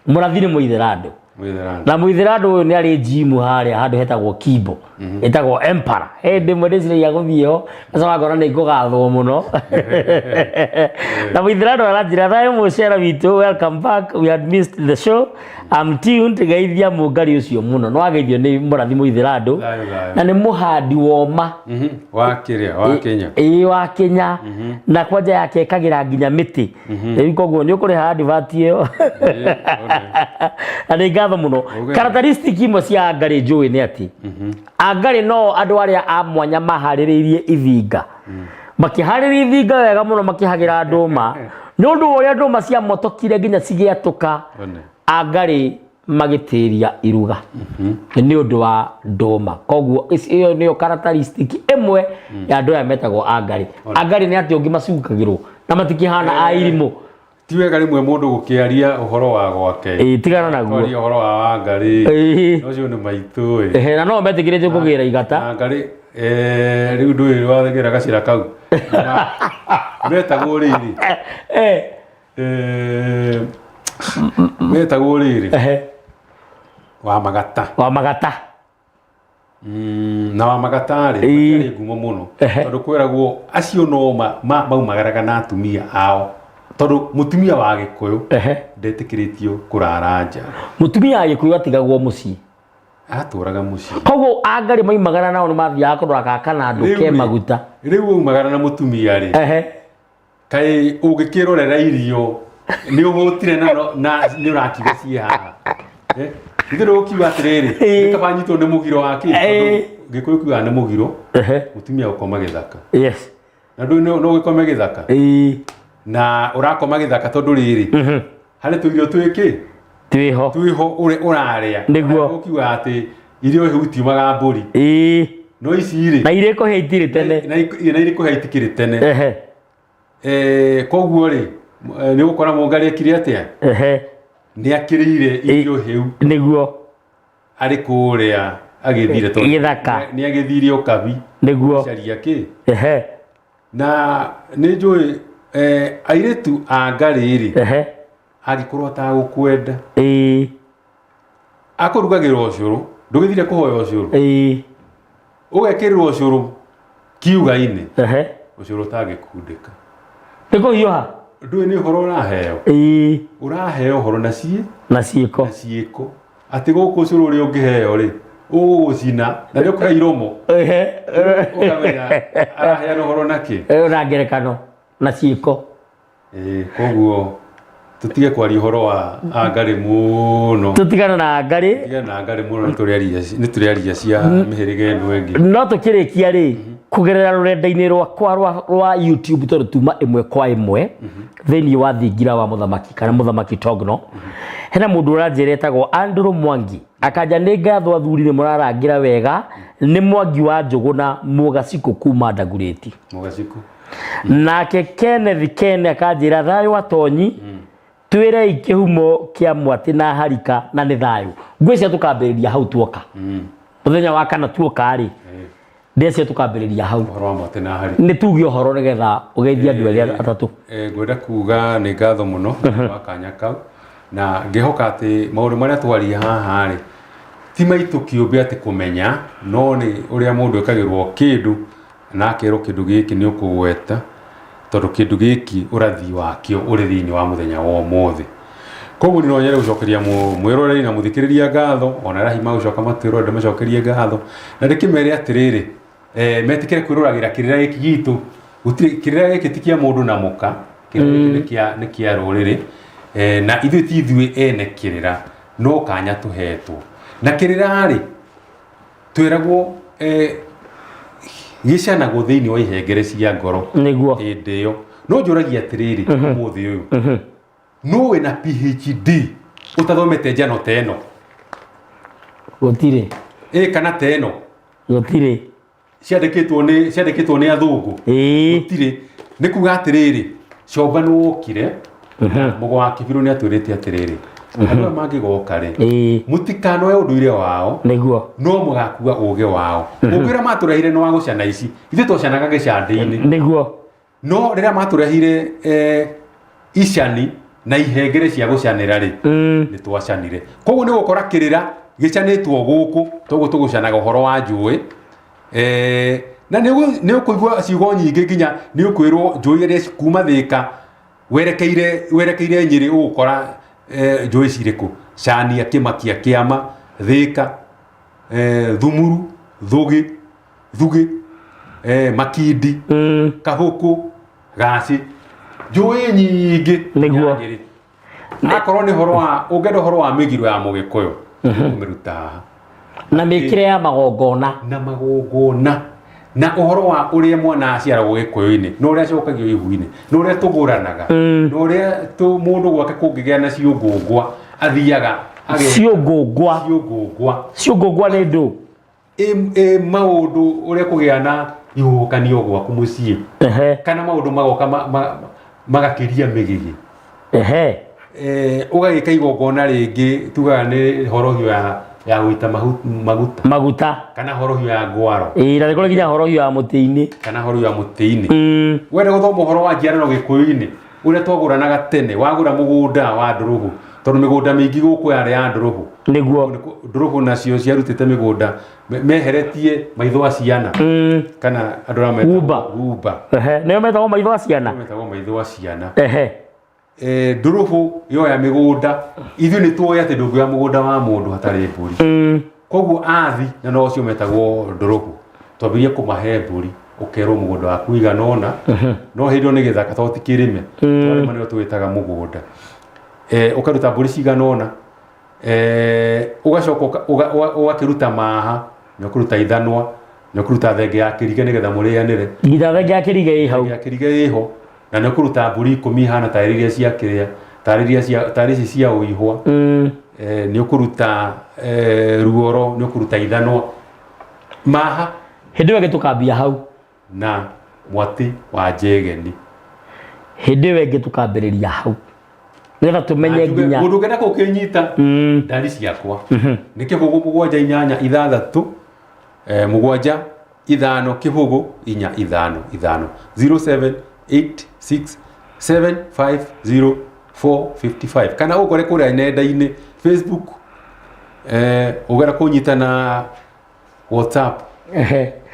Mũrathi nĩ mũithĩrandũ. Mwithera. Na mũithĩrandũ ũyũ nĩ arĩ njimu harĩa handũ hetagwo Kimbo, ĩtagwo Empara. Hĩndĩ ĩmwe ndĩciragia gũthiĩ ho, ngacoka ngona nĩ ngũgathwo mũno. Na mũithĩrandũ aranjĩra, "Thayũ mũcera witũ, welcome back, we had missed the show, I'm tuned, geithia mũngari ũcio mũno." No ageithio nĩ Mũrathi mũithĩrandũ. Thayũ, thayũ. Na nĩ mũhandi woma. Wa kĩrĩa wa Kenya. Ĩĩ, wa Kenya, na kwanja yake ĩkagĩra nginya mĩtĩ. Rĩu koguo nĩ ũkũrĩha advert ĩyo. Ĩĩ, one. Na nĩ ngatho mũno. Uge. Characteristic imwe cia angarĩ njũĩ nĩ atĩ angarĩ no andũ arĩa a mwanya maharĩrĩirie ithinga, makĩharĩria ithinga wega mũno, makĩhagĩra ndũma, nĩ ũndũ wa ũrĩa ndũma ciamotokire nginya cigĩatũka. One. Angarĩ magĩtĩria iruga nĩ ũndũ wa ndũma. Koguo ĩyo nĩyo characteristic ĩmwe ya andũ aya metagwo angarĩ. Angarĩ nĩ atĩ ũngĩ macukagĩrwo na matikĩhana a irimũ. Ti wega rĩmwe mũndũ gũkĩaria ũhoro wa gwake. Ĩĩ, tigana naguo. Kwaria ũhoro wa Wangarĩ. Ũcio nĩ maitũ ĩ. Ehe, na no metĩkĩrĩtio kũgĩra igata. Wangarĩ rĩu ndũĩ wagĩra gacĩra kau. Metagwo rĩrĩ. Metagwo rĩrĩ. Wa Magata. Wa Magata. Na wa Magata rĩ, matiarĩ ngumo mũno, tondũ kweragwo acio no maumagaraga na atumia ao, tondũ mũtumia wa Gĩkũyũ ndetĩkĩrĩtio kũrara nja. Mũtumia wa Gĩkũyũ atigagwo mũciĩ. Atũraga mũciĩ. Koguo angarĩ maimagara nao nĩ mathiaga kũrora gaka na andũ Rĩu ke rĩ, maguta. Rĩu waumagara na mũtumia rĩ, kaĩ ũngĩkĩrorera irio nĩ ũhũtire na nĩ ũrakiuga ciĩ haha? Ithuĩ ndũgũkiuga atĩrĩrĩ, nĩ kaba nyitwo nĩ mũgiro wa kĩ, tondũ Gĩkũyũ kiugaga nĩ mũgiro mũtumia gũkoma gĩthaka. Na ndũĩ no ũgĩkome gĩthaka na ũrakoma gĩthaka, tondũ rĩrĩ, harĩ tũirio twĩkĩ Twĩho. Twĩho ũrĩ ũrarĩa. Nĩguo. Ũkiuga atĩ irio hĩu itiumaga mbũri, no ici rĩ, Na irĩ kũhĩa itirĩ tene. Na irĩ kũhĩa itikĩrĩ tene. Koguo rĩ, nĩ ũgũkora mũngarĩ ekire atĩa? Nĩ akĩrĩire irio hĩu arĩ kũrĩa agĩthire, tondũ Gĩthaka. nĩ agĩthire ũkabi gũcaria kĩ. Na nĩ njũĩ airĩtu a ngarĩ rĩ, angĩkorwo atagũkwenda, akũrugagĩra ũcũrũ. Ndũgĩthire kũhoya ũcũrũ, ũgekĩrĩrwo ũcũrũ kiuga-inĩ, ũcũrũ ũtangĩkundĩka. Nĩ kũhiũha. Ndũĩ nĩ ũhoro ũraheo. Ũraheo ũhoro na ciĩ Na ciĩko. Na ciĩko, atĩ gũkũ ũcũrũ ũrĩa ũngĩheo rĩ, ũgũgũcina na nĩ ũkũhe iromo. Ũkamenya araheana ũhoro na kĩ. Na ngerekano na ciĩko. Ĩĩ, koguo tũtige kwaria ũhoro wa angarĩ mũno. Tũtigana na angarĩ. Tũtigane na angarĩ mũno, nĩ tũrĩaria cia mĩhĩrĩga ĩno ĩngĩ. No tũkĩrĩkia rĩ, kũgerera rũrenda-inĩ rwakwa rwa YouTube, tondũ tuma ĩmwe kwa ĩmwe thĩinĩ wa thingira wa mũthamaki kana mũthamaki Togno, hena mũndũ ũranjĩra etagwo Andrew Mwangi, akanja, "Nĩ ngatho athuri, nĩ mũrarangĩra wega. Nĩ Mwangi wa Njũgũna Mũgacikũ kuma Ndagurĩti." Mũgacikũ. Nake Kenneth Ken akanjĩra, "Thayũ atonyi, twĩrei kĩhumo kĩa mwatĩ na harika, na nĩ thayũ." Ngwĩcia tũkambĩrĩria hau tuoka mũthenya wa kana tuoka rĩ, ndĩcia tũkambĩrĩria hau. Ũhoro wa mwatĩ na hari. Nĩ tuge ũhoro nĩgetha ũgeithie andũ erĩ atatũ. Ngwenda kuga nĩ ngatho mũno nĩ wa kanya kau, na ngĩhoka atĩ maũndũ marĩa twaria haha rĩ, ti maitũ kĩũmbe atĩ kũmenya, no nĩ ũrĩa mũndũ ekagĩrwo kĩndũ na akerwo kĩndũ gĩkĩ nĩ ũkũgweta, tondũ kĩndũ gĩkĩ ũrathi wakĩo ũrĩ thĩinĩ wa mũthenya wa ũmũthĩ. Koguo nĩ no nyende gũcokeria mwĩroreri na mũthikĩrĩria ngatho, ona arĩa hihi magũcoka matwĩrore ndĩmacokerie ngatho, na ndĩkĩmere atĩrĩrĩ, metĩkĩre kwĩroragĩra kĩrĩra gĩkĩ gitũ. Gũtirĩ kĩrĩra gĩkĩ ti kĩa mũndũ na mũka, kĩrĩra gĩkĩ nĩ kĩa rũrĩrĩ, na ithuĩ ti ithuĩ ene kĩrĩra, no kanya tũhetwo. Na kĩrĩra rĩ, twĩragwo gĩcanagwo thĩinĩ wa ihengere cia ngoro. Nĩguo. Hĩndĩ ĩyo. No njũragia atĩrĩrĩ, ũmũthĩ ũyũ, nũ wĩna PhD ũtathomete njano ta ĩno? Gũtirĩ. Ĩ kana ta ĩno? Gũtirĩ. Ciandĩkĩtwo nĩ athũngũ. Ĩĩ. Gũtirĩ. Nĩ kuga atĩrĩrĩ, Comba nĩ wokire, Mũgo wa Kĩbirũ nĩ atwĩrĩte atĩrĩrĩ, andũ aya mangĩgoka rĩ, mũtikanoe ũndũire wao, Nĩguo. no mũgakua ũgĩ wao. Ũngĩ ũrĩa matũrehire nĩ wa gũcana ici, ithuĩ twacanaga gĩcandĩ-inĩ. Nĩguo. No rĩrĩa matũrehire icani na ihengere cia gũcanĩra rĩ, nĩ twacanire. Koguo nĩ gũkora kĩrĩra gĩcanĩtwo gũkũ, toguo tũgũcanaga ũhoro wa njũĩ. Na nĩ ũkũigua ciugo nyingĩ nginya nĩ ũkwĩrwo njũĩ iria kuma Thĩka werekeire Nyĩrĩ ũgũkora njũĩ cirĩkũ? Cania, Kĩmakia, Kĩama, Thĩka, Thumuru, Thũgĩ, Thugĩ, Makindi, Kahũkũ, Gacĩ, njũĩ nyingĩ. Nĩguo. Nyĩrĩ. Akorwo nĩ ũhoro wa, ũngĩenda ũhoro wa mĩgiro ya Mũgĩkũyũ, ũkũmĩruta haha. Na mĩkĩre ya magongona. Na magongona. Na ũhoro wa ũrĩa mwana aciaragwo Gĩkũyũ-inĩ, na ũrĩa acokagio ihu-inĩ, na ũrĩa tũgũranaga, na ũrĩa mũndũ gwake kũngĩgĩa na ciũngũngwa, athiaga Ciũngũngwa. Ciũngũngwa. Ciũngũngwa nĩ ndũ? Ĩ maũndũ ũrĩa kũgĩa na ihuhũkanio gwaku mũciĩ. Kana maũndũ magoka magakĩria mĩgĩgĩ. Ũgagĩka igongona rĩngĩ tugaga nĩ horohio ya gũita maguta. Maguta. Kana horohio ya ngwaro. Ĩĩ, na nĩ kũrĩ nginya horohio ya mũtĩ-inĩ. Kana horohio ya mũtĩ-inĩ. Wenda gũthoma ũhoro wa njiarano Gĩkũyũ-inĩ, ũrĩa twagũranaga tene, wagũra mũgũnda wa ndũrũhũ, tondũ mĩgũnda mĩingĩ gũkũ yarĩ ya ndũrũhũ. Nĩguo. Ndũrũhũ nacio ciarutĩte mĩgũnda, meheretie maitho a ciana. Kana andũ arĩa metagwo Wumba. Wumba. Nĩo metagwo maitho a ciana? Nĩo metagwo maitho a ciana. Ndũrũhũ yoya mĩgũnda, ithuĩ nĩ tũĩ atĩ ndũngĩoya mũgũnda wa mũndũ hatarĩ mbũri. Koguo athi na no ũcio metagwo ndũrũhũ, twambirie kũmahe mbũri, ũkerwo mũgũnda waku ũigana ũna, no hĩndĩ ĩyo nĩ gĩthaka tondũ ti kĩrĩme, twarĩma nĩo tũwĩtaga mũgũnda. Ũkaruta mbũri cigana ũna, ũgacoka ũgakĩruta maha, nĩ ũkũruta ithanwa, nĩ ũkũruta thenge ya kĩrige nĩgetha mũrĩanĩre. Nginya thenge ya kĩrige ĩ hau. Thenge ya kĩrige ĩ ho. Na nĩ ũkũruta mbũri 10 ihana tarĩ iria cia kĩrĩa, tarĩ iria cia, tarĩ ici cia ũihwa. Nĩ ũkũruta ruoro, nĩ ũkũruta ithanwa. Maha. Hĩndĩ ĩyo ĩngĩ tũkambia hau. Na mwatĩ wa njegeni. Hĩndĩ ĩyo ĩngĩ tũkambĩrĩria hau. Nĩgetha tũmenye nginya. Mũndũ ũngĩenda gũkĩnyita, ndari ciakwa. Nĩ 0 7 8 6, 7 5 0 4 5 5. 0 7 8 6 7 5 0 4 55. Kana ũkore kũrĩa nenda-inĩ Facebook, ũgera kũnyita na WhatsApp.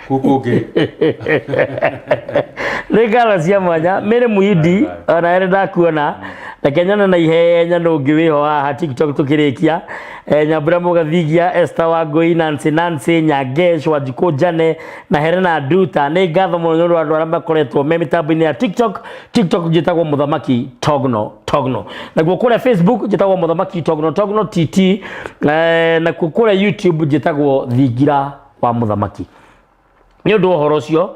Kũu kũngĩ. Nĩ ngatho cia mwanya Mary Muhindi, ona ere ndakuona. Reke nyone na ihenya nũ ũngĩ wĩho haha TikTok tũkĩrĩkia. Nyambura Mũgathigia, Esther Wangũi, Nancy Nancy, Nyangesh, Wanjikũ Njane na Helena Nduta. Nĩ ngatho mũno nĩ ũndũ wa andũ arĩa makoretwo me mĩtambo-inĩ ya TikTok. TikTok njĩtagwo Mũthamaki Togno Togno. Naguo kũrĩa Facebook njĩtagwo Mũthamaki Togno Togno TT. Nakuo kũrĩa YouTube njĩtagwo Thingira wa Mũthamaki. Nĩ ũndũ wa ũhoro ũcio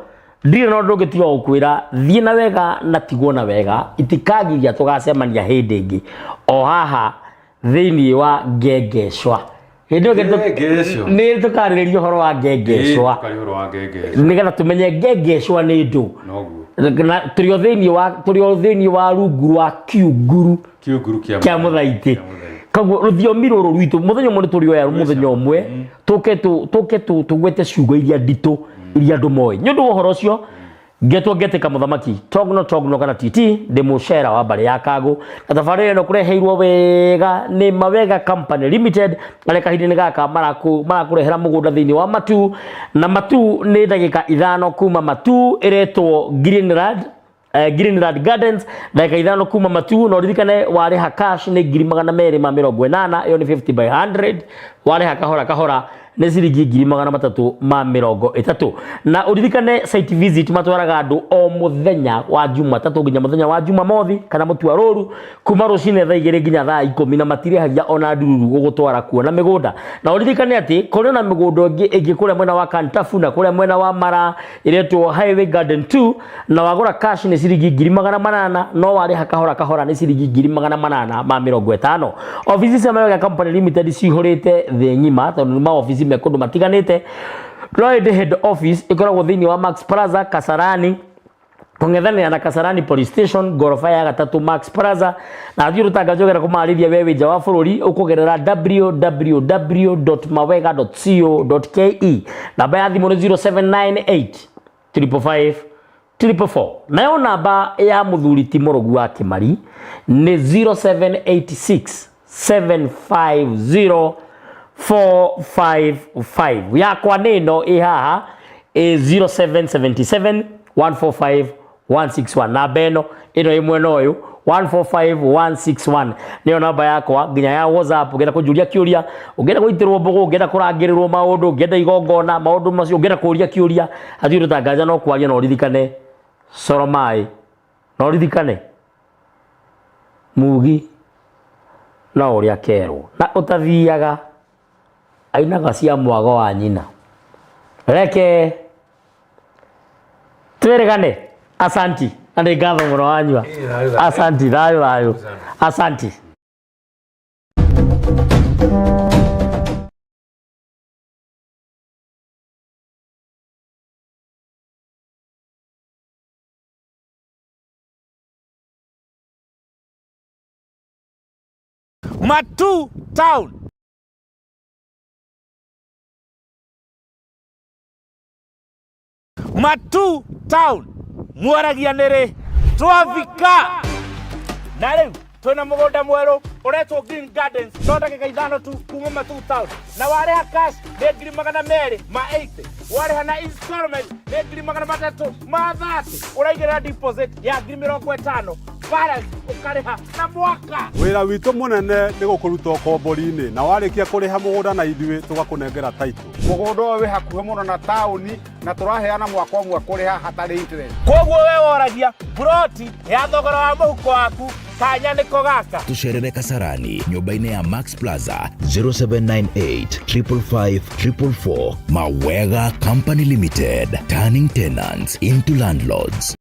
ndirĩ na ũndũ ũngĩ tiga gũkwĩra thiĩ na wega na tigwo na wega, itikagiria tũgacemania hĩndĩ ĩngĩ o haha thĩinĩ wa Ngengecwa. Hĩndĩ ĩyo Ngengecwa. nĩ tũkarĩrĩria ũhoro wa Ngengecwa. Ĩĩ, tũkaria ũhoro wa Ngengecwa. Nĩgetha tũmenye Ngengecwa nĩ ndũ. Noguo. Na tũrĩ o thĩinĩ wa, tũrĩ o thĩinĩ wa rungu rwa kiunguru Kiunguru kĩa kĩa Mũthaitĩ. Kĩa Mũthaitĩ. Koguo rũthiomi rũrũ rwitũ mũthenya ũmwe nĩ tũrĩoya mũthenya ũmwe tũke tũke tũgwete ciugo iria nditũ iria andũ moĩ. Nĩ ũndũ wa ũhoro ũcio ngetwo ngetĩka Mũthamaki Togno Togno kana TT ndĩ mũcera wa mbarĩ ya Kagũ, na tabarĩra ĩno kũreheirwo wega nĩ Mawega Company Limited, arĩa kahinda-inĩ gaka marakũrehera mũgũnda thĩinĩ wa Matu, na Matu nĩ ndagĩka 5 kuma Matu, ĩretwo Greenland. Greenland Gardens ndagĩka 5 kuma Matuu. Na ũririkane warĩha cash nĩ 280,000, ĩyo nĩ 50 by 100. Warĩha kahora kahora nĩ ciringi 330,000. Na ũririkane site visit matwaraga andũ o mũthenya wa Jumatatũ nginya mũthenya wa Jumamothi kana mũtua rũru, kuma rũcinĩ thaa 2 nginya thaa 10, na matirĩhagia ona ndururu gũgũtwara kuona mĩgũnda. Na ũririkane atĩ kũrĩ na mĩgũnda ĩngĩ kũrĩa mwena wa Kantafu na kũrĩa mwena wa Mara ĩretwo Highway Garden 2, na wagũra cash nĩ ciringi 800,000, no warĩha kahora kahora nĩ ciringi 850,000. Ofici cia Mawega Company Limited cihũrĩte thĩ ng'ima tondũ nĩ maofici me kũndũ matiganĩte, no ĩndĩ head office ĩkoragwo thĩinĩ wa Max Plaza Kasarani, kũng'ethanĩra na Kasarani Police Station, ngoroba ya gatatũ, Max Plaza. Na athiĩ rũtanga njogera kũmarĩria we wĩ nja wa bũrũri ũkũgerera www.mawega.co.ke. Namba ya thimũ nĩ 0798 555 444. Nayo namba ya mũthuri ti Mũrũgu wa Kĩmari nĩ 0786 750 455. Yakwa nĩ ĩno ĩ haha, ĩ 0777 145 161. Namba ĩno ĩno ĩ mwena ũyũ, 145 161, nĩyo namba yakwa nginya ya WhatsApp. Ũngĩenda kũnjũria kĩũria, ũngĩenda gũitĩrwo mbũgũ, ũngĩenda kũrangĩrĩrwo maũndũ, ũngĩenda igongona, maũndũ macio, ũngĩenda kũũria kĩũria, hatirĩ ũtangaja no kwaria. Na ũririkane coro maĩ, na ũririkane mugi no ũrĩa kerwo na ũtathiaga ainaga cia mwago wa nyina. Reke twĩrĩgane. Asanti na nĩ ngatho mũno wanyua. Asanti, thayũ thayũ, asanti. Matu Town. Matu Town. Mwaragia nĩrĩ twafika na rĩu twĩna mũgũnda mwerũ ũretwo Green Gardens, no ndagĩka 5 tu kuma Matu Town. Na warĩha cash nĩ 280,000, warĩha na installment nĩ 330,000. Ũraigĩrĩra deposit ya 50,000, balance ũkarĩha na mwaka. Wĩra witũ mũnene nĩ gũkũruta ũkombori-inĩ, na warĩkia kũrĩha mũgũnda na ithuĩ tũgakũnengera title. Mũgũnda ũyũ wĩ hakuhĩ mũno na taũni na tũraheana mwaka ũmwe kũrĩha hatarĩ interest. Koguo we woragia buroti ya thogora wa mũhuko waku, kanya nĩko gaka. Tucerere Kasarani nyũmba-inĩ ya Max Plaza, 0798 555 444. Mawega Company Limited, turning tenants into landlords.